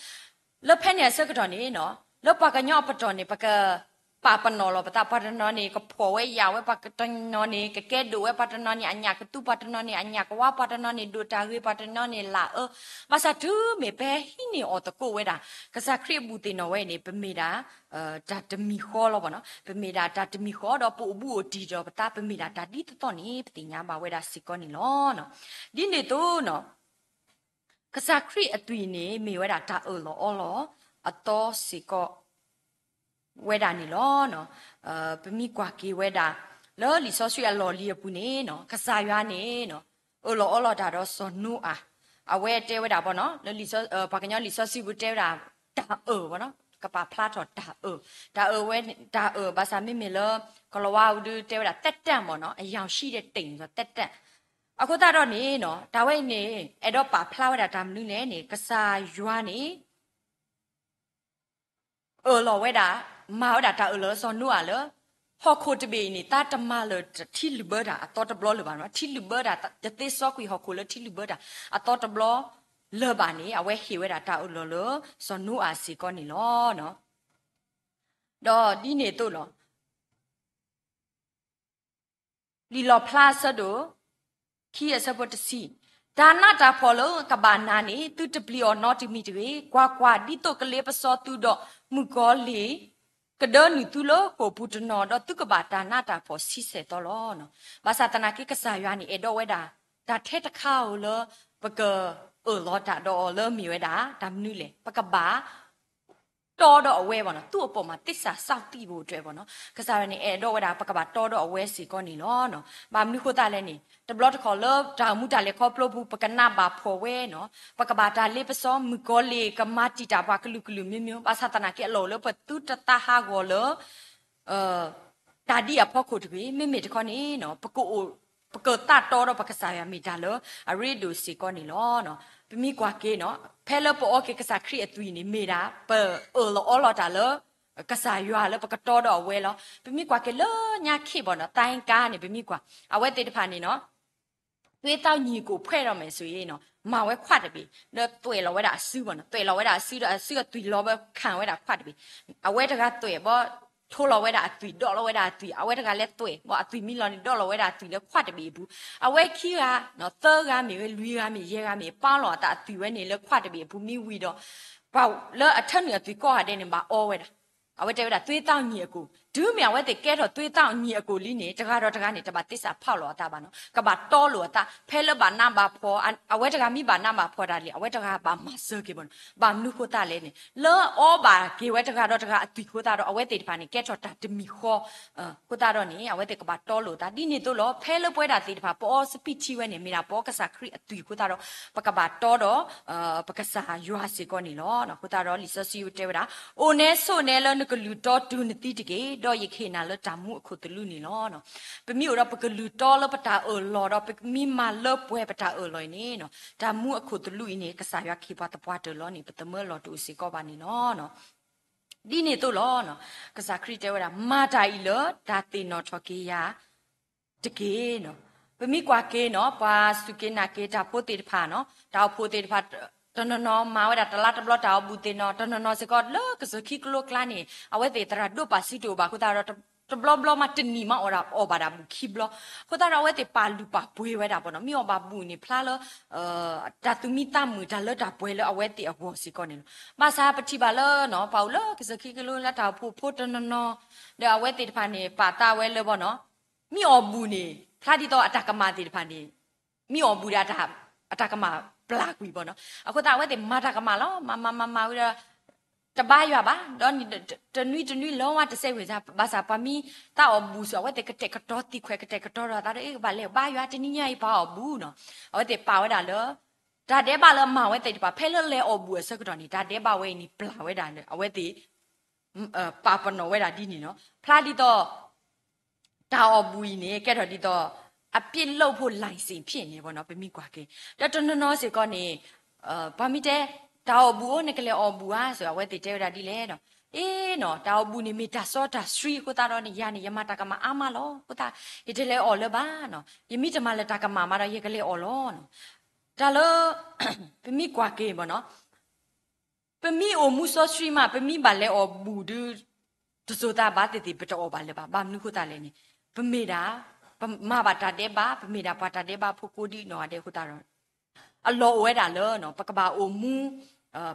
လၢဖဲန့ၣ်အဆၢကတီၢ်န့ၣ်နီၤ, လၢပှၤကညီအပတီၢ်န့ၣ် ပကပာ်ပနီၣ်လီၤပသး, ပှၤတနီၤန့ၣ် ကဖှီၣ်ဝဲယာ်ဝဲ, ပှၤတနီၤန့ၣ် ကကဲဒိၣ်ဝဲ, ပှၤတနီၤန့ၣ် အညၣ်ကသူ, ပှၤတနီၤန့ၣ် အညၣ်ကဝါ, ပှၤတနီၤန့ၣ် ဒိၣ်တၢ်ဂ့ၤ, ပှၤတနီၤန့ၣ် လၢအၢ, ဘၣ်ဆၣ်တုၤမ့ၢ်ပဟံးန့ၢ်အီၣ်သကိးဝဲဒၣ် ကစၢ်ခရံာ်အဘူးသ့ၣ်နီၣ်ဝဲန့ၣ် ပမ့ၢ်ဒၣ် တၢ်တမံၤဃီလီၤနီၤ, ပမ့ၢ်ဒၣ်တၢ်တမံၤဃီဒီး ပအိၣ်ဘူးအိၣ်တံၢ်ဒီးပသး ပမ့ၢ်ဒၣ်တၢ်ဒ်သိးသိးန့ၣ် ပသ့ၣ်ညါဘၣ်ဝဲဒၣ်စ့ၢ်ကီးန့ၣ်လီၤ. ဒ်န့ၣ်အသိးနီၤ, ကစၢ်ခရံာ်အသွံၣ်န့ၣ် မ့ၢ်ဝဲဒၣ်တၢ်အၢၣ်လီၤအီလီၤအသီစ့ၢ်ကီး ဝဲဒၣ်န့ၣ်လီၤ. ပမ့ၢ်ကွၢ်က့ၤဝဲဒၣ် လၢလံာ်စီဆှံအလီၢ်လံၤအပူၤန့ၣ်နီၤ, ကစၢ်ယွၤန့ၣ် အၢၣ်လီၤအီလီၤတၢ်ဒီးစီၤနိအၤ, အဝဲတဲဝဲဒၣ်ဘၣ်နီၤ, လၢပှၤကညီလံာ်စီဆှံပူၤတဲဝဲဒၣ် တၢ်အၢၣ်ဘၣ်နီၤ, ကပာ်ဖျါထီၣ်တၢ်အၢၣ်, တၢ်အၢၣ်ဝဲ, တၢ်အၢၣ်ဘၣ်ဆၣ်မ့မ့ၢ်လၢ ကလၤဝါအူဒုးတဲဝဲဒၣ် သက်တမ်း ဘၣ်နီၤ, အရောင်ရှိတဲ့တိမ် ဆိုတော့ သက်တမ်း. အဃိသတးဒီးန့ၣ်နီၤ, တၢ်ဝဲအံၤန့ၣ် အဲၣ်ဒိးပာ်ဖျါဝဲဒၣ်တၢ်မနုၤလဲၣ်န့ၣ်, ကစၢ်ယွၤန့ၣ် အၢၣ်လီၤဝဲဒၣ်, မၤဝဲဒၣ်တၢ်အၢၣ်လီၤလၢစီၤနိအၤလၢ ဟီၣ်ခိၣ်တဘ့ၣ်အံၤန့ၣ် တၢ်တမၤလၢာ်ထံလုၣ်ဘၢတၢ်အသီတဘျီလၢၤဘၣ်နီၤ, ထံလုၣ်ဘၢတၢ်, တသ့စီကွံာ်ဟီၣ်ခိၣ်လၢထံလုၣ်ဘၢတၢ်အသီတဘျီလၢၤဘၣ်န့ၣ် အဝဲဟ့ၣ်ဝဲဒၣ်တၢ်အၢၣ်လီၤလၢစီၤနိအၤစ့ၢ်ကီးန့ၣ်လီၤ. ဒီးဒ်န့ၣ်အသိးလီၤ, လံာ်လီၣ်ဖျါအဆၢဒိၣ် ခံအဆၢဖိတဆံ, တၢ်နးတၢ်ဖှီၣ်လၢကဘၣ်နၤန့ၣ် သုတပျံၤအီၤနီတမံၤတဂ့ၤ. ကွၢ်ကွၢ်, ဒ်သိးကလ့ပစီသုဒီးမုၣ်ကီၤလံၢ် ကဒၢနုာ်သုလၢဃိာ်ပူၤတနီၤ, ဒီးသုကဘၣ်တၢ်နးတၢ်ဖှီၣ်ဆံဆဲၣ်သီလီၤ. ဘၣ်ဆၣ်သနာ်က့ ကစၢ်ယွၤန့ၣ် အဲၣ်ဒိးဝဲဒၣ် တၢ်ထဲတခါဧိၤလၢ ပကအၢၣ်လီၤတၢ်ဒီးအီၤလၢမ့ၢ်ဝဲဒၣ် တၢ်မနုၤလဲၣ်, ပကဘၣ် တီဒီးအဝဲဘၣ်နီၤ, သူ့အပေါ်မှာသစ္စာစောင့်သိဖို့အတွက်ဘၣ်နီၤ. ကစၢ်ယွၤန့ၣ် အဲၣ်ဒိးဝဲဒၣ် ပကဘၣ်တီဒီးအဝဲစ့ၢ်ကီးန့ၣ်လီၤ. ဘၣ်မနုၤဃိသတးလဲၣ်န့ၣ် တဘျီတခီၣ်လၢတၢ်အိၣ်မူတၢ်လဲၤခီဖျိပူၤ ပကနးဘၣ်ဖှီၣ်ဝဲနီၤ, ပကဘၣ်တၢ်လ့ပစီ မုၣ်ကီၤလံၢ်ကမၤတံာ်တာ်ပှၤကလုာ်ကလုာ်မျိုးမျိုး, ဘၣ်ဆၣ်သနာ်က့ အလီၢ်အိၣ်လၢပသုတသးဟးဂီၤလၢ တၢ်ဒ်အံၤအဖီခိၣ်တဂ့ၤ, မ့မ့ၢ်တခီန့ၣ် ပကအိၣ် ပကသးတီဒီးပကစၢ်ယွၤမ့ၢ်တၢ်လၢအရ့ဒိၣ်စ့ၢ်ကီးန့ၣ်လီၤ. ပမ့ၢ်ကွၢ်က့ၤနီၤ ဖဲလၢပအီက့ၤကစၢ်ခရံာ်အသွံၣ်န့ၣ် မ့ၢ်ဒၣ် ပအၢၣ်လီၤအီလီၤတၢ်လၢ ကစၢ်ယွၤလၢပကတီဒီးအဝဲလီၤ. ပမ့ၢ်ကွၢ်က့ၤလၢညါခ့ဘၣ်နီၤ သကၤန့ၣ် ပမ့ၢ်ကွၢ် အဝဲသ့ၣ်တဖၣ်န့ၣ်နီၤ သွေးသောက်ညီကို ဖဲဒီးမယ်ဆိုရင်နီၤ မၤဝဲခွးတဘ့ၣ် ဒီးသွဲၣ်လီၤဝဲဒၣ်အစုဘၣ်နီၤ, သွဲၣ်လီၤဝဲဒၣ်အစုဒီးအစုအသွံၣ်လီၤဘၣ်ခၣ်ဝဲဒၣ်ခွးတဘ့ၣ်, အဝဲတဂၤသွဲၣ်ဘၣ် ထိလီၤဝဲဒၣ်အသွံၣ် ဒီးလီၤဝဲဒၣ်အသွံၣ်, အဝဲတဂၤလဲၤသွဲၣ်ဘၣ် အသွံၣ်မံလီၤန့ၣ် ဒီးလီၤဝဲဒၣ်အသွံၣ်လၢခွးတဘ့ၣ်အပူၤ, အဝဲခံဂၤ သၢဂၤမ့ၢ်ဂ့ၤ လွံၢ်ဂၤမ့ၢ် ယဲၢ်ဂၤမ့ၢ် ပာ်လီၤအသးအသွံၣ်ဝဲန့ၣ်လၢခွးတဘ့ၣ်အပူၤ မ့ၢ်ဝံၤဒီး ပှၤလၢအထၢနုာ်အသွံၣ်ကိးဂၤဒဲးန့ၣ် ဘၣ်အီဝဲဒၣ် အဝဲတဲဝဲဒၣ် သွေးသောက်ညီကို တုၤမ့ၢ်အဝဲသ့ၣ်ကဲထီၣ် သွေးသောက်ညီကို လံန့ၣ် တဂၤဒီးတဂၤန့ၣ် တဘၣ်သစ္စာဖောက်လိာ်အသးဘၣ်နီၤ, ကဘၣ်တီလိာ်အသး ဖဲလၢဘၣ်နးဘၣ်ဖှီၣ် အဝဲတဂၤမ့ၢ်ဘၣ်နးဘၣ်ဖှီၣ်တၢ်လံ အဝဲတဂၤဘၣ်မၤစၢၤက့ၤဘၣ်နီၤ, ဘၣ်မနုၤဃိသတးလဲၣ်န့ၣ် လၢအီဘၣ်က့ၤဝဲတဂၤဒီးတဂၤအသွံၣ်အဃိသတးဒီး အဝဲသ့ၣ်တဖၣ်န့ၣ် ကဲထီၣ်တၢ်တမံၤဃီ အဃိသတးဒီးန့ၣ် အဝဲသ့ၣ်ကဘၣ်တီလိာ်အသး ဒ်န့ၣ်သိးလီၤ. ဖဲလၢပဝဲဒၣ်သ့ၣ်တဖၣ် ပအီစပံးထံဝဲန့ၣ် မ့ၢ်ဒၣ်ပအီကစၢ်ခရံာ်အသွံၣ်အဃိသတးဒီး ပကဘၣ်တီဒီး ပကစၢ်ယွၤစ့ၢ်ကီးန့ၣ်လီၤ. အဃိသတးဒီး လံာ်စီဆှံတဲဝဲဒၣ် အိၣ်နဲဆိးနဲလၢနကလုၢ်တီတုၤနသံတက့ၢ်, ဒီးယကဟ့ၣ်နၤလၢတၢ်မူအခိၣ်သလုးန့ၣ်လီၤ. ပမ့ၢ်အိၣ်ဒီးပကလုၢ်တီလၢပတၢ်အၢၣ်လီၤဒီး ပမ့ၢ်မၤလၢပှဲၤပတၢ်အၢၣ်လီၤအံၤန့ၣ် တၢ်မူအခိၣ်သလုးအံၤန့ၣ် ကစၢ်ယွၤကဟ့ၣ်ပှၤသပှၢ်တၢၢ်လီၤန့ၣ် ပသမၢလီၤတအိၣ်စ့ၢ်ကီးဘၣ်န့ၣ်လီၤ. ဒ်န့ၣ်သိးလီၤ. ကစၢ်ခရံာ်တဲဝဲဒၣ် မၤတၢ်အံၤလၢတၢ်သ့ၣ်နီၣ်ထီၣ်က့ၤယၤတက့ၢ်နီၤ. ပမ့ၢ်ကွၢ်က့ၤနီၤ ပှၤစူၢ်က့ၤနာ်က့ၤတၢ်ဖိသ့ၣ်တဖၣ်နီၤ တၢ်အိၣ်ဖှိၣ်သ့ၣ်တဖၣ် တနီၤနီၤမၤဝဲဒၣ်တလါတဘျီတၢ်အီၣ်ဘူၣ်သ့ၣ်နီၤ တနီၤနီၤစ့ၢ်ကီးလၢကစၢၢ်ခံကလိကျါန့ၣ် အဝဲသ့ၣ်သရၣ်ဒိၣ်ပာ်စုတအိၣ်ဘၣ်အဃိသတးဒီး တဘျီဘျီမးတနံၣ်မးအီၣ်ဒၣ် အီၣ်ဘၣ်ဒၣ်ဘူၣ်ခံဘျီ အဃိသတးဒီးအဝဲသ့ၣ်ပာ်လုၢ်ပာ်ပှ့ၤဝဲဒၣ်ဘၣ်နီၤ မ့ၢ်အီၣ်ဘၣ်ဘူၣ်န့ၣ် ဖျါလၢ တၢ်သူၣ်မံသးမုာ်တၢ်လၢတၢ်ပှဲၤလၢအဝဲသ့ၣ်အဂီၢ်စ့ၢ်ကီးန့ၣ်လီၤ. ဘၣ်ဆၣ်ပထံၣ်ဘၣ်လၢနီၤ ပှၤအိၣ်လၢကစၢၢ်ခံကလိလၢတၢ်အိၣ်ဖှိၣ်ဖိတနီၤနီၤ ဒီးအဝဲသ့ၣ်တဖၣ်န့ၣ် ပာ်သးဝဲလၢဘၣ်နီၤ မ့ၢ်အီၣ်ဘူၣ်န့ၣ် ဖျါဒ်သိးအတၢ်ကမၣ်သ့ၣ်တဖၣ်န့ၣ် မ့ၢ်အီၣ်ဘူၣ်ဒီး အတၢ်ကမၣ်ပျၢ်ကွံာ်ဘၣ်နီၤ အဃိသတးအဝဲသ့ၣ်မၤတၢ်ကမၣ်လီၤ မၤမၤမၤမၤဝံၤဒီး တဘါယွၤဘၣ် ဒီးတနွံတနွံလီၤဝဲတစဲးဝဲၢ်စၢ် ဘၣ်ဆၣ်ပှၤမ့ၢ်သးအီၣ်ဘူၣ်စ့ၢ် အဝဲသ့ၣ်ကတဲာ်ကတီၤသံခွဲး ကတဲာ်ကတီၤဒီးသးဒီး အ့ ကဘၣ်လဲၤဘါယွၤတနံၤညါအံၤပှၤအီၣ်ဘူၣ်နီၤ အဝဲသ့ၣ်ပာ်ဝဲဒၣ်လၢ တၢ်ဒဲးဘးလၢအမၤဝဲသ့ၣ်တဖၣ် ဖဲလၢလဲၤအီၣ်ဘူၣ်အဆၢကတီၢ်န့ၣ် တၢ်ဒဲးဘးဝဲအံၤန့ၣ် ပျၢ်ဝဲဒၣ်လၢ အဝဲသ့ၣ် ပာ်ပနီၣ်ဝဲဒၣ်ဒ်န့ၣ်နီၤ ဖျါဒ်သိး တၢ်အီၣ်ဘူၣ်အံၤန့ၣ် ကဲထီၣ်ဒ်သိး အပြစ်လုပ်ဖို့ လိုင်စင်ဖြစ်နေပေါ့နော် ပမ့ၢ်ကွၢ်က့ၤ ဒီးတနီၤနီၤစ့ၢ်ကီးန့ၣ် ပှၤမ့ၢ်တဲ တၢ်အီၣ်ဘူၣ်အိၣ် နကလဲၤအီၣ်ဘူၣ်ဧါ စ့ၢ် အဝဲသ့ၣ်တဲဝဲဒၣ်ဒ်လဲၣ်ဒီး အ့နီၤ တၢ်အီၣ်ဘူၣ်န့ၣ်မ့ၢ်တၢ်စီတၢ်ဆှံအဃိသတးဒီးန့ၣ် ယၤန့ၣ် ယမၤတၢ်ကမၣ်အါမးလီၤ အဃိသတး ယတလဲၤအီၣ်လၢၤဘၣ်နီၤ ယမ့ၢ်တမၤလၢၤတၢ်ကမၣ်မးဒီး ယကလဲၤအီၣ်လီၤနီၤ တၢ်လၢ ပမ့ၢ်ကွၢ်က့ၤဘၣ်နီၤ ပမ့ၢ်အိၣ်မူစီဆှံမး ပမ့ၢ်ဘၣ်လဲၤအီၣ်ဘူၣ်ဒုး တစိၤသးဘၣ်သ့ၣ်သ့ၣ် ပတအီၣ်ဘၣ်လၢၤဘၣ် ဘၣ်မနုၤဃိသတးလဲၣ်န့ၣ် ပမ့ၢ်ဒၣ် ပမၤဘၣ်တၢ်ဒဲးဘး ပမ့ၢ်ဒၣ်ပှၤတၢ်ဒဲးဘးဖိကိးဒ်နီၢ်ဂၤဒဲးအဃိသတးဒီး အလီၢ်အိၣ်ဝဲဒၣ်လၢ ပကဘၣ်အိၣ်မူ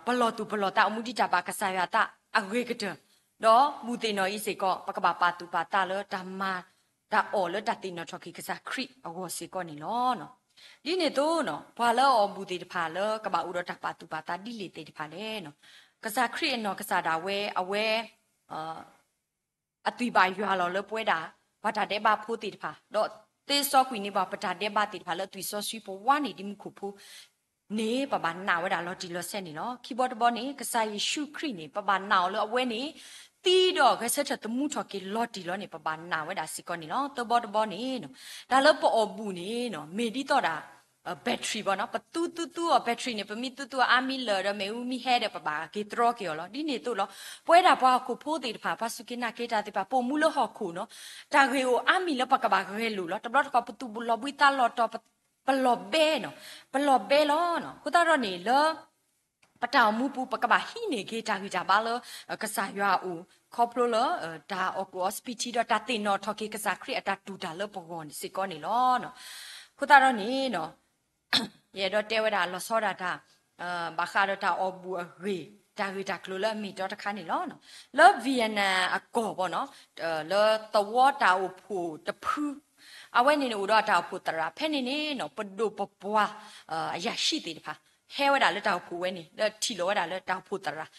ပလီၢ်သူၣ်ပလီၢ်သး အိၣ်မူဒ်တၢ်ဘၣ်ကစၢ်ယွၤအသးအဂ့ၤကတၢၢ် ဒီးဘူၣ်သ့ၣ်နီၣ်အံၤစ့ၢ်ကီး ပကဘၣ်ပာ်သူၣ်ပာ်သးလၢတၢ်မၤ တၢ်အီၣ်လၢတၢ်သ့ၣ်နီၣ်ထီၣ်က့ၤကစၢ်ခရံာ်အဂီၢ်စ့ၢ်ကီးန့ၣ်လီၤ. ဒ်န့ၣ်အသိးနီၤ ပှၤလၢအအီၣ်ဘူၣ်သ့ၣ်တဖၣ်လၢကဘၣ်အိၣ်ဒီးတၢ်ပာ်သူၣ်ပာ်သးဒ်လဲၣ်သ့ၣ်တဖၣ်လဲၣ်နီၤ ကစၢ်ခရံာ်အနီၢ်ကစၢ်ဒၣ်ဝဲ အဝဲ အသွံၣ်ဘၣ်ယွၤလီၤလၢပဝဲဒၣ် ပှၤတၢ်ဒဲးဘးဖိသ့ၣ်တဖၣ် ဒီးသ့စီကွံာ်န့ၢ်ဘၣ်ပတၢ်ဒဲးဘးသ့ၣ်တဖၣ်လၢအသွံၣ်စီဆှံ ပဝါန့ၢ်ဒံးမူခိၣ်ဖိ န့ၣ် ပဘၣ်နာ်ဝဲဒၣ်လီၤတံၢ်လီၤဆဲးန့ၣ်လီၤ. ခံဘီတဘီန့ၣ် ကစၢ်ယ့ၣ်ၡူးခရံာ်န့ၣ် ပဘၣ်နာ်အီၤလၢအဝဲန့ၣ် သံဒီးဂဲၤဆၢထၢၣ်သမူထီၣ်က့ၤလီၤတံၢ်လီၤန့ၣ် ပဘၣ်နာ်ဝဲဒၣ်စ့ၢ်ကီးန့ၣ်လီၤ. သၢဘီတဘီန့ၣ် တၢ်လၢပအီၣ်ဘူၣ်န့ၣ် မ့ၢ်ဒ်သိးဒၣ် battery ဘၣ်နီၤ ပသူသူသူအီၤ battery န့ၣ် ပမ့ၢ်သူသူအီၤအါမံၤလၢာ်ဒီး မ့ၣ်အူမ့ၢ်ဟဲဒီး ပဘၣ်က့ၤတြီက့ၤအီၤလီၤ. ဒ်န့ၣ်အသိးလီၤ ပဝဲဒၣ်ပှၤဟီၣ်ခိၣ်ဖိသ့ၣ်တဖၣ် ပှၤစူၢ်က့ၤနာ်က့ၤတၢ်သ့ၣ်တဖၣ် ပအိၣ်မူလၢဟီၣ်ခိၣ်နီၤ တၢ်ဂ့ၢ်အိၣ်အါမံၤလၢပကဘၣ်ဂဲၤလိာ်လီၤ. တဘျီတခီၣ် ပသူၣ်ပလီၢ်ဘှံးသးလီၤတီၤ ပလီၢ်ဘဲနီၤ ပလီၢ်ဘဲလီၤ. အဃိသတးဒီးန့ၣ်လၢ ပတၢ်အိၣ်မူပူၤ ပကဘၣ်ဟံးန့ၢ်က့ၤတၢ်ဂံၢ်တၢ်ဘါလၢ ကစၢ်ယွၤအအိၣ် ခီဖျိလၢ တၢ်အီၣ်ကူၣ်အီစပံးထံဒီးတၢ်သ့ၣ်နီၣ်ထီၣ်က့ၤကစၢ်ခရံာ်အတၢ်တူၢ်တၢ်လၢပဂီၢ်စ့ၢ်ကီးန့ၣ်လီၤ. အဃိသတးဒီးန့ၣ် ယအဲၣ်ဒိးတဲဝဲဒၣ်လီၤဆီဒၣ်တၢ် ဘၣ်ဃးဒီးတၢ်အီၣ်ဘူၣ်အဂ့ၢ် တၢ်ဂ့ၢ်တၢ်ကျိၤလၢအမ့ၢ်တီတခါန့ၣ်လီၤ. လၢ Vietnam အကီၢ်ဘၣ်နီၤ လၢသဝီတၢ်အိၣ်ဖှိၣ်တဖု အဝဲန့ၣ်န့ၣ်အိၣ်ဒီးအတၢ်အိၣ်ဖှိၣ်သရၣ် ဖဲန့ၣ်န့ၣ်နီၤ ပဒိၣ်ပပှၢ် အရာရှိသ့ၣ်တဖၣ် ဟဲဝဲဒၣ်လၢတၢ်အိၣ်ဖှိၣ်ဝဲန့ၣ် ဒီးထံၣ်လီၤဝဲဒၣ်လၢတၢ်အိၣ်ဖှိၣ်သရၣ်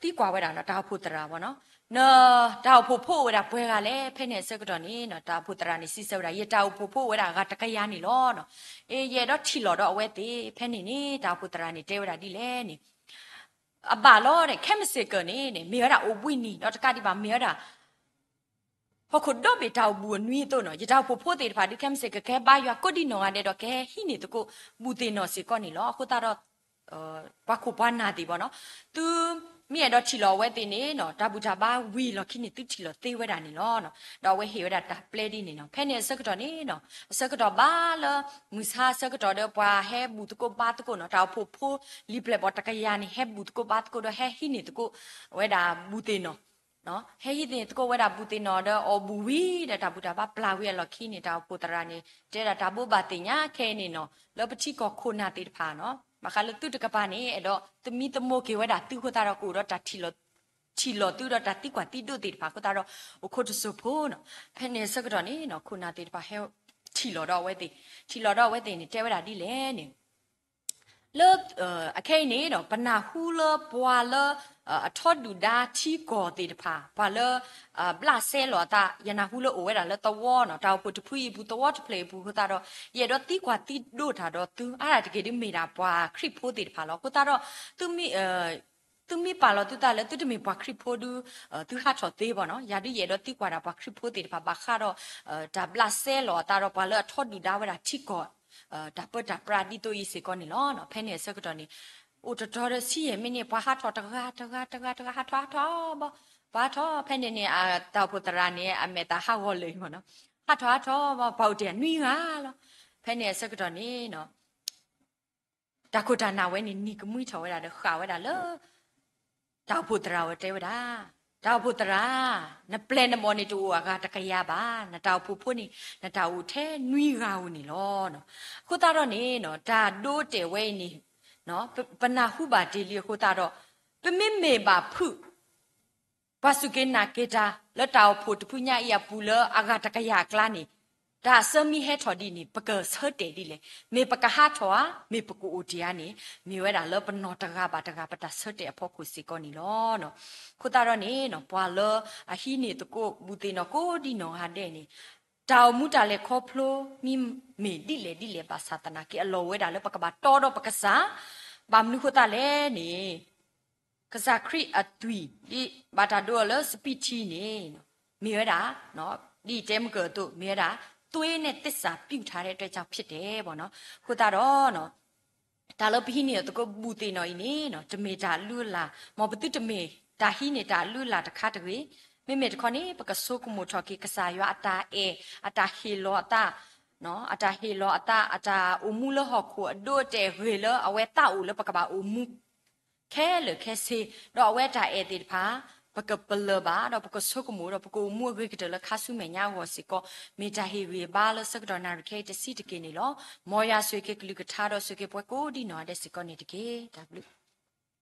ဒီးသံကွၢ်ဝဲဒၣ်လၢတၢ်အိၣ်ဖှိၣ်သရၣ်ဘၣ်နီၤ နတၢ်အိၣ်ဖှိၣ်ဖိအိၣ်ဝဲဒၣ်ပှဲၤဂၤလဲၣ် ဖဲန့ၣ်အဆၢကတီၢ်န့ၣ်နီၤ တၢ်အိၣ်ဖှိၣ်သရၣ်န့ၣ်စံးဆၢဝဲဒၣ် ယတၢ်အိၣ်ဖှိၣ်ဖိအိၣ်ဝဲဒၣ်အဂၤတကယၤန့ၣ်လီၤ. အ့ ယအဲၣ်ဒိးထံၣ်လီၤဒီးအဝဲသ့ၣ် ဖဲန့ၣ်န့ၣ် တၢ်အိၣ်ဖှိၣ်သရၣ်န့ၣ်တဲဝဲဒၣ်ဒ်လဲၣ်န့ၣ် အဘၣ်လီၤ ခဲမုၢ်ဆ့ၣ်ကီၢ်န့ၣ်န့ၣ် မ့ၢ်ဝဲဒၣ်အိၣ်ဘှံးနံၤ ဒီးတကးဒံးဘၣ်မ့ၢ်ဝဲဒၣ် ဟီၣ်ခိၣ်ဒီဘ့ၣ်တၢ်အိၣ်ဘူၣ်အနွံအသိးနီၤ ယတၢ်အိၣ်ဖှိၣ်ဖိသ့ၣ်တဖၣ်ဒုးခဲမုၢ်ဆ့ၣ်ကီၢ် ကဟဲဘါယွၤကိးဒံနီၢ်ဂၤဒဲးဒီးကဟဲဟံးန့ၢ်သကိး ဘူၣ်သ့ၣ်နီၣ်စ့ၢ်ကီးန့ၣ်လီၤ. အဃိသတးဒီး ပှၤခိၣ်ပှၤနၢ်သ့ၣ်ဘၣ်နီၤ သုမ့ၢ်အဲၣ်ဒိးထံၣ်လီၤအဝဲသ့ၣ်န့ၣ်နီၤ တၢ်ဘူၣ်တၢ်ဘါဝံၤလီၢ်ခံန့ၣ် သုထံၣ်လီၤသ့ဝဲဒၣ်န့ၣ်လီၤ. ဒီးအဝဲဟ့ၣ်ဝဲဒၣ်တၢ်ပျဲဒ်န့ၣ်နီၤ ဖဲန့ၣ်အဆၢကတီၢ်န့ၣ်နီၤ အဆၢကတီၢ်ဘၣ်လၢ မုၢ်ဆါအဆၢကတီၢ်ဒီးပှၤဟဲဘူၣ်သကိးဘါသကိးနီၤ တၢ်အိၣ်ဖှိၣ်ဖိလံာ်ပျဲၢ်ဘီၣ်တကယၤန့ၣ် ဟဲဘူၣ်သကိးဘါသကိးဒီးဟဲဟံးန့ၢ်သကိး ဝဲဒၣ်ဘူၣ်သ့ၣ်နီၣ် ဟဲဟံးန့ၢ်သကိးဝဲဒၣ်ဘူၣ်သ့ၣ်နီၣ်ဒီးအီၣ်ဘူၣ်ဝံၤဒီးတၢ်ဘူၣ်တၢ်ဘါပျၢ်ဝံၤအလီၢ်ခံန့ၣ် တၢ်အိၣ်ဖှိၣ်သရၣ်န့ၣ် တဲဒၣ်တၢ်ဘိးဘၣ်သ့ၣ်ညါခဲအံၤန့ၣ်နီၤ လၢပထံကီၢ်ခိၣ်နၢ်သ့ၣ်တဖၣ်နီၤ ဘၣ်ဃးလၢသုတကပၤန့ၣ် အဲၣ်ဒိးသမံသမိးက့ၤဝဲဒၣ်သုအဃိသတးဒီးကအိၣ်ဒီးတၢ် ထံၣ်လီၤသုဒီးတၢ်သံကွၢ်သံဒိးသ့ၣ်တဖၣ်အဃိသတးဒီး အိၣ်ခိးတစိၢ်ဖိနီၤ ဖဲန့ၣ်အဆၢကတီၢ်န့ၣ်နီၤ ခိၣ်နၢ်သ့ၣ်တဖၣ်ဟဲထံၣ်လီၤဒီးအဝဲသ့ၣ် ထံၣ်လီၤဒီးအဝဲသ့ၣ်န့ၣ် တဲဝဲဒၣ်ဒ်လဲၣ်န့ၣ် လၢ အခဲအံၤန့ၣ်ဒီး ပနၢ်ဟူလၢပှၤလၢ အထီဒုၣ်ဒါထံကီၢ်သ့ၣ်တဖၣ် ပှၤလၢ ဘျးစဲလီၤအသး ယနၢ်ဟူလၢအိၣ်ဝဲဒၣ်လၢသဝီနီၤ တၢ်အိၣ်ဖှိၣ်တဖုအံၤအပူၤ သဝီတဖျၢၣ်အံၤအပူၤအဃိသတးဒီး ယအဲၣ်ဒိးသံကွၢ်သံဒိးတၢ်ဒီးသု အါတက့ၢ်ဒုးမ့ၢ်ဒၣ်ပှၤခရံာ်ဖိသ့ၣ်တဖၣ်လီၤ. အဃိသတးဒီး သုမ့ၢ် သုမ့ၢ်ပာ်လီၤသုသးလၢသုတမ့ၢ်ပှၤခရံာ်ဖိဒုး သုဟးထီၣ်သ့ဘၣ်နီၤ. ယၤဒုးယအဲၣ်ဒိးသံကွၢ်ဒၣ်ပှၤခရံာ်ဖိသ့ၣ်တဖၣ်ဘၣ်ဃးဒီး တၢ်ဘျးစဲလီၤအသးဒီးပှၤလၢအထီဒုၣ်ဒါဝဲဒၣ်ထံကီၢ် တၢ်ပၢတၢ်ပြးဒ်သိးအံၤစ့ၢ်ကီးန့ၣ်လီၤ. ဖဲန့ၣ်အဆၢကတီၢ်န့ၣ် အိၣ်တတီၤဒီးဆံယဲၢ်မံးနံး ပှၤဟးထီၣ်တဂၤတဂၤတဂၤတဂၤ ဟးထီၣ်ဟးထီၣ်ဘၣ် ပှၤဟးထီၣ် ဖဲန့ၣ်န့ၣ် တၢ်အိၣ်ဖှိၣ်သရၣ်န့ၣ် အမဲာ်သၣ်ဟးဂီၤလၢာ်အံၤမ့ၢ်နီၤ ဟးထီၣ်ဟးထီၣ်ဘၣ် ပှၤအိၣ်တ့ၢ်နွံဂၤလီၤ. ဖဲန့ၣ်အဆၢကတီၢ်န့ၣ် တၢ်ခိၣ်တၢ်နၢ်ဝဲန့ၣ် နံၤကမှံထီၣ်ဝဲဒၣ်ဒီးဃၣ်ဝဲဒၣ်လၢ တၢ်အိၣ်ဖှိၣ်သရၣ်ဝဲတဲဝဲဒၣ်, တၢ်အိၣ်ဖှိၣ်သရၣ်, နပျဲၢ်နဘီၣ်န့ၣ်တအိၣ်အဂၤတကယၤဘၣ်, နတၢ်အိၣ်ဖှိၣ်ဖိန့ၣ် နတၢ်အိၣ်ထဲနွံဂၤဧိၤန့ၣ်လီၤ. အဃိသတးဒီးန့ၣ် တၢ်ဒိတဲာ်ဝဲအံၤန့ၣ် ပနၢ်ဟူဘၣ်တ့ၢ်လံအဃိသတးဒီး ပမ့မ့ၢ်ဘၣ်ဖုး ပှၤစူၢ်က့ၤနာ်က့ၤတၢ်လၢတၢ်အိၣ်ဖှိၣ်တဖုညါအံၤအပူၤလၢအဂၤတကယၤအကျါန့ၣ်, တၢ်အဆၢမ့ၢ်ဟဲထီၣ်ဒ်န့ၣ် ပကဆၢတဲာ်ဒ်လဲၣ်. မ့ၢ်ပကဟးထီၣ်ဧါ, မ့ၢ်ပကအိၣ်တ့ၢ်ဧါန့ၣ် မ့ၢ်ဝဲဒၣ်လၢပနီၢ်တဂၤဘၣ်တဂၤပတၢ်ဆၢတဲာ်အဖီခိၣ်စ့ၢ်ကီးန့ၣ်လီၤ. အဃိသတးဒီးန့ၣ် ပှၤလၢအဟံးန့ၢ်သကိးဘူးသ့ၣ်နီၣ်ကိးဒံနီၢ်ဂၤဒဲးန့ၣ် တၢ်အိၣ်မူတၢ်လဲၤခီဖျိမ့ၢ်မ့ၢ်ဒ်လဲၣ်ဒ်လဲၣ်ဘၣ်ဆၣ်သနာ်က့ အလီၢ်ဝဲဒၣ်လၢပကဘၣ်တီဒီးပကစၢ်, ဘၣ်မနုၤဃိသတးလဲၣ်န့ၣ် ကစၢ်ခရံာ်အသွံၣ် ဒ်ဘၣ်တၢ်ဒိအီၤလၢစပံးထံန့ၣ် မ့ၢ်ဝဲဒၣ် ဒ်တဲမုၢ်ကၢၢ်အသိး မ့ၢ်ဝဲဒၣ် သွေးနဲ့သစ္စာပြုထားတဲ့အတွက်ကြောင့်ဖြစ်တယ်ပေါ့နော်. အဃိသတးဒီး တၢ်လၢပဟံးန့ၢ်သကိးဘူးသ့ၣ်နီၣ်အံၤန့ၣ် တမ့ၢ်တၢ်အလုၢ်အလၢ်, မ်ပသုတမ့ၢ်တၢ်ဟံးန့ၢ်တၢ်အလုၢ်အလၢ်တခါတဂ့ၤ. မ့မ့ၢ်တခီန့ၣ် ပကဆိကမိၣ်ထီၣ်က့ၤကစၢ်ယွၤအတၢ်အဲၣ်, အတၢ်ဟ့ၣ်လီၤအသး အတၢ်ဟ့ၣ်လီၤအသး အတၢ်အိၣ်မူလၢဟီၣ်ခိၣ်အဒိအတဲာ်အဂ့ၤလၢအဝဲသးအိၣ်လၢပကဘၣ်အိၣ်မူ ခဲလၢာ်ခဲဆ့, ဒီးအဝဲတၢ်အဲၣ်သ့ၣ်တဖၣ် ပကပလၢၢ်ဘၣ် ဒီးပကဆိကမိၣ် ဒီးပကအိၣ်မူအဂ့ၤကတၢၢ်လၢခါဆူမဲာ်ညါအဂီၢ်စ့ၢ်ကီး မ့ၢ်တၢ်ဟ့ၣ်ဂံၢ်ဘါလၢဆၢကတီၢ်နၣ်ရံၣ်ခဲအံၤတဆံးတက့ၢ်န့ၣ်လီၤ. မ်ယွၤဆိၣ်ဂ့ၤက့ၤကလုၢ်ကထါ ဒီးဆိၣ်ဂ့ၤက့ၤပှၤကိးဒံနီၢ်ဂၤဒဲးစ့ၢ်ကီးန့ၣ်တက့ၢ်. တၢ်ဘျုး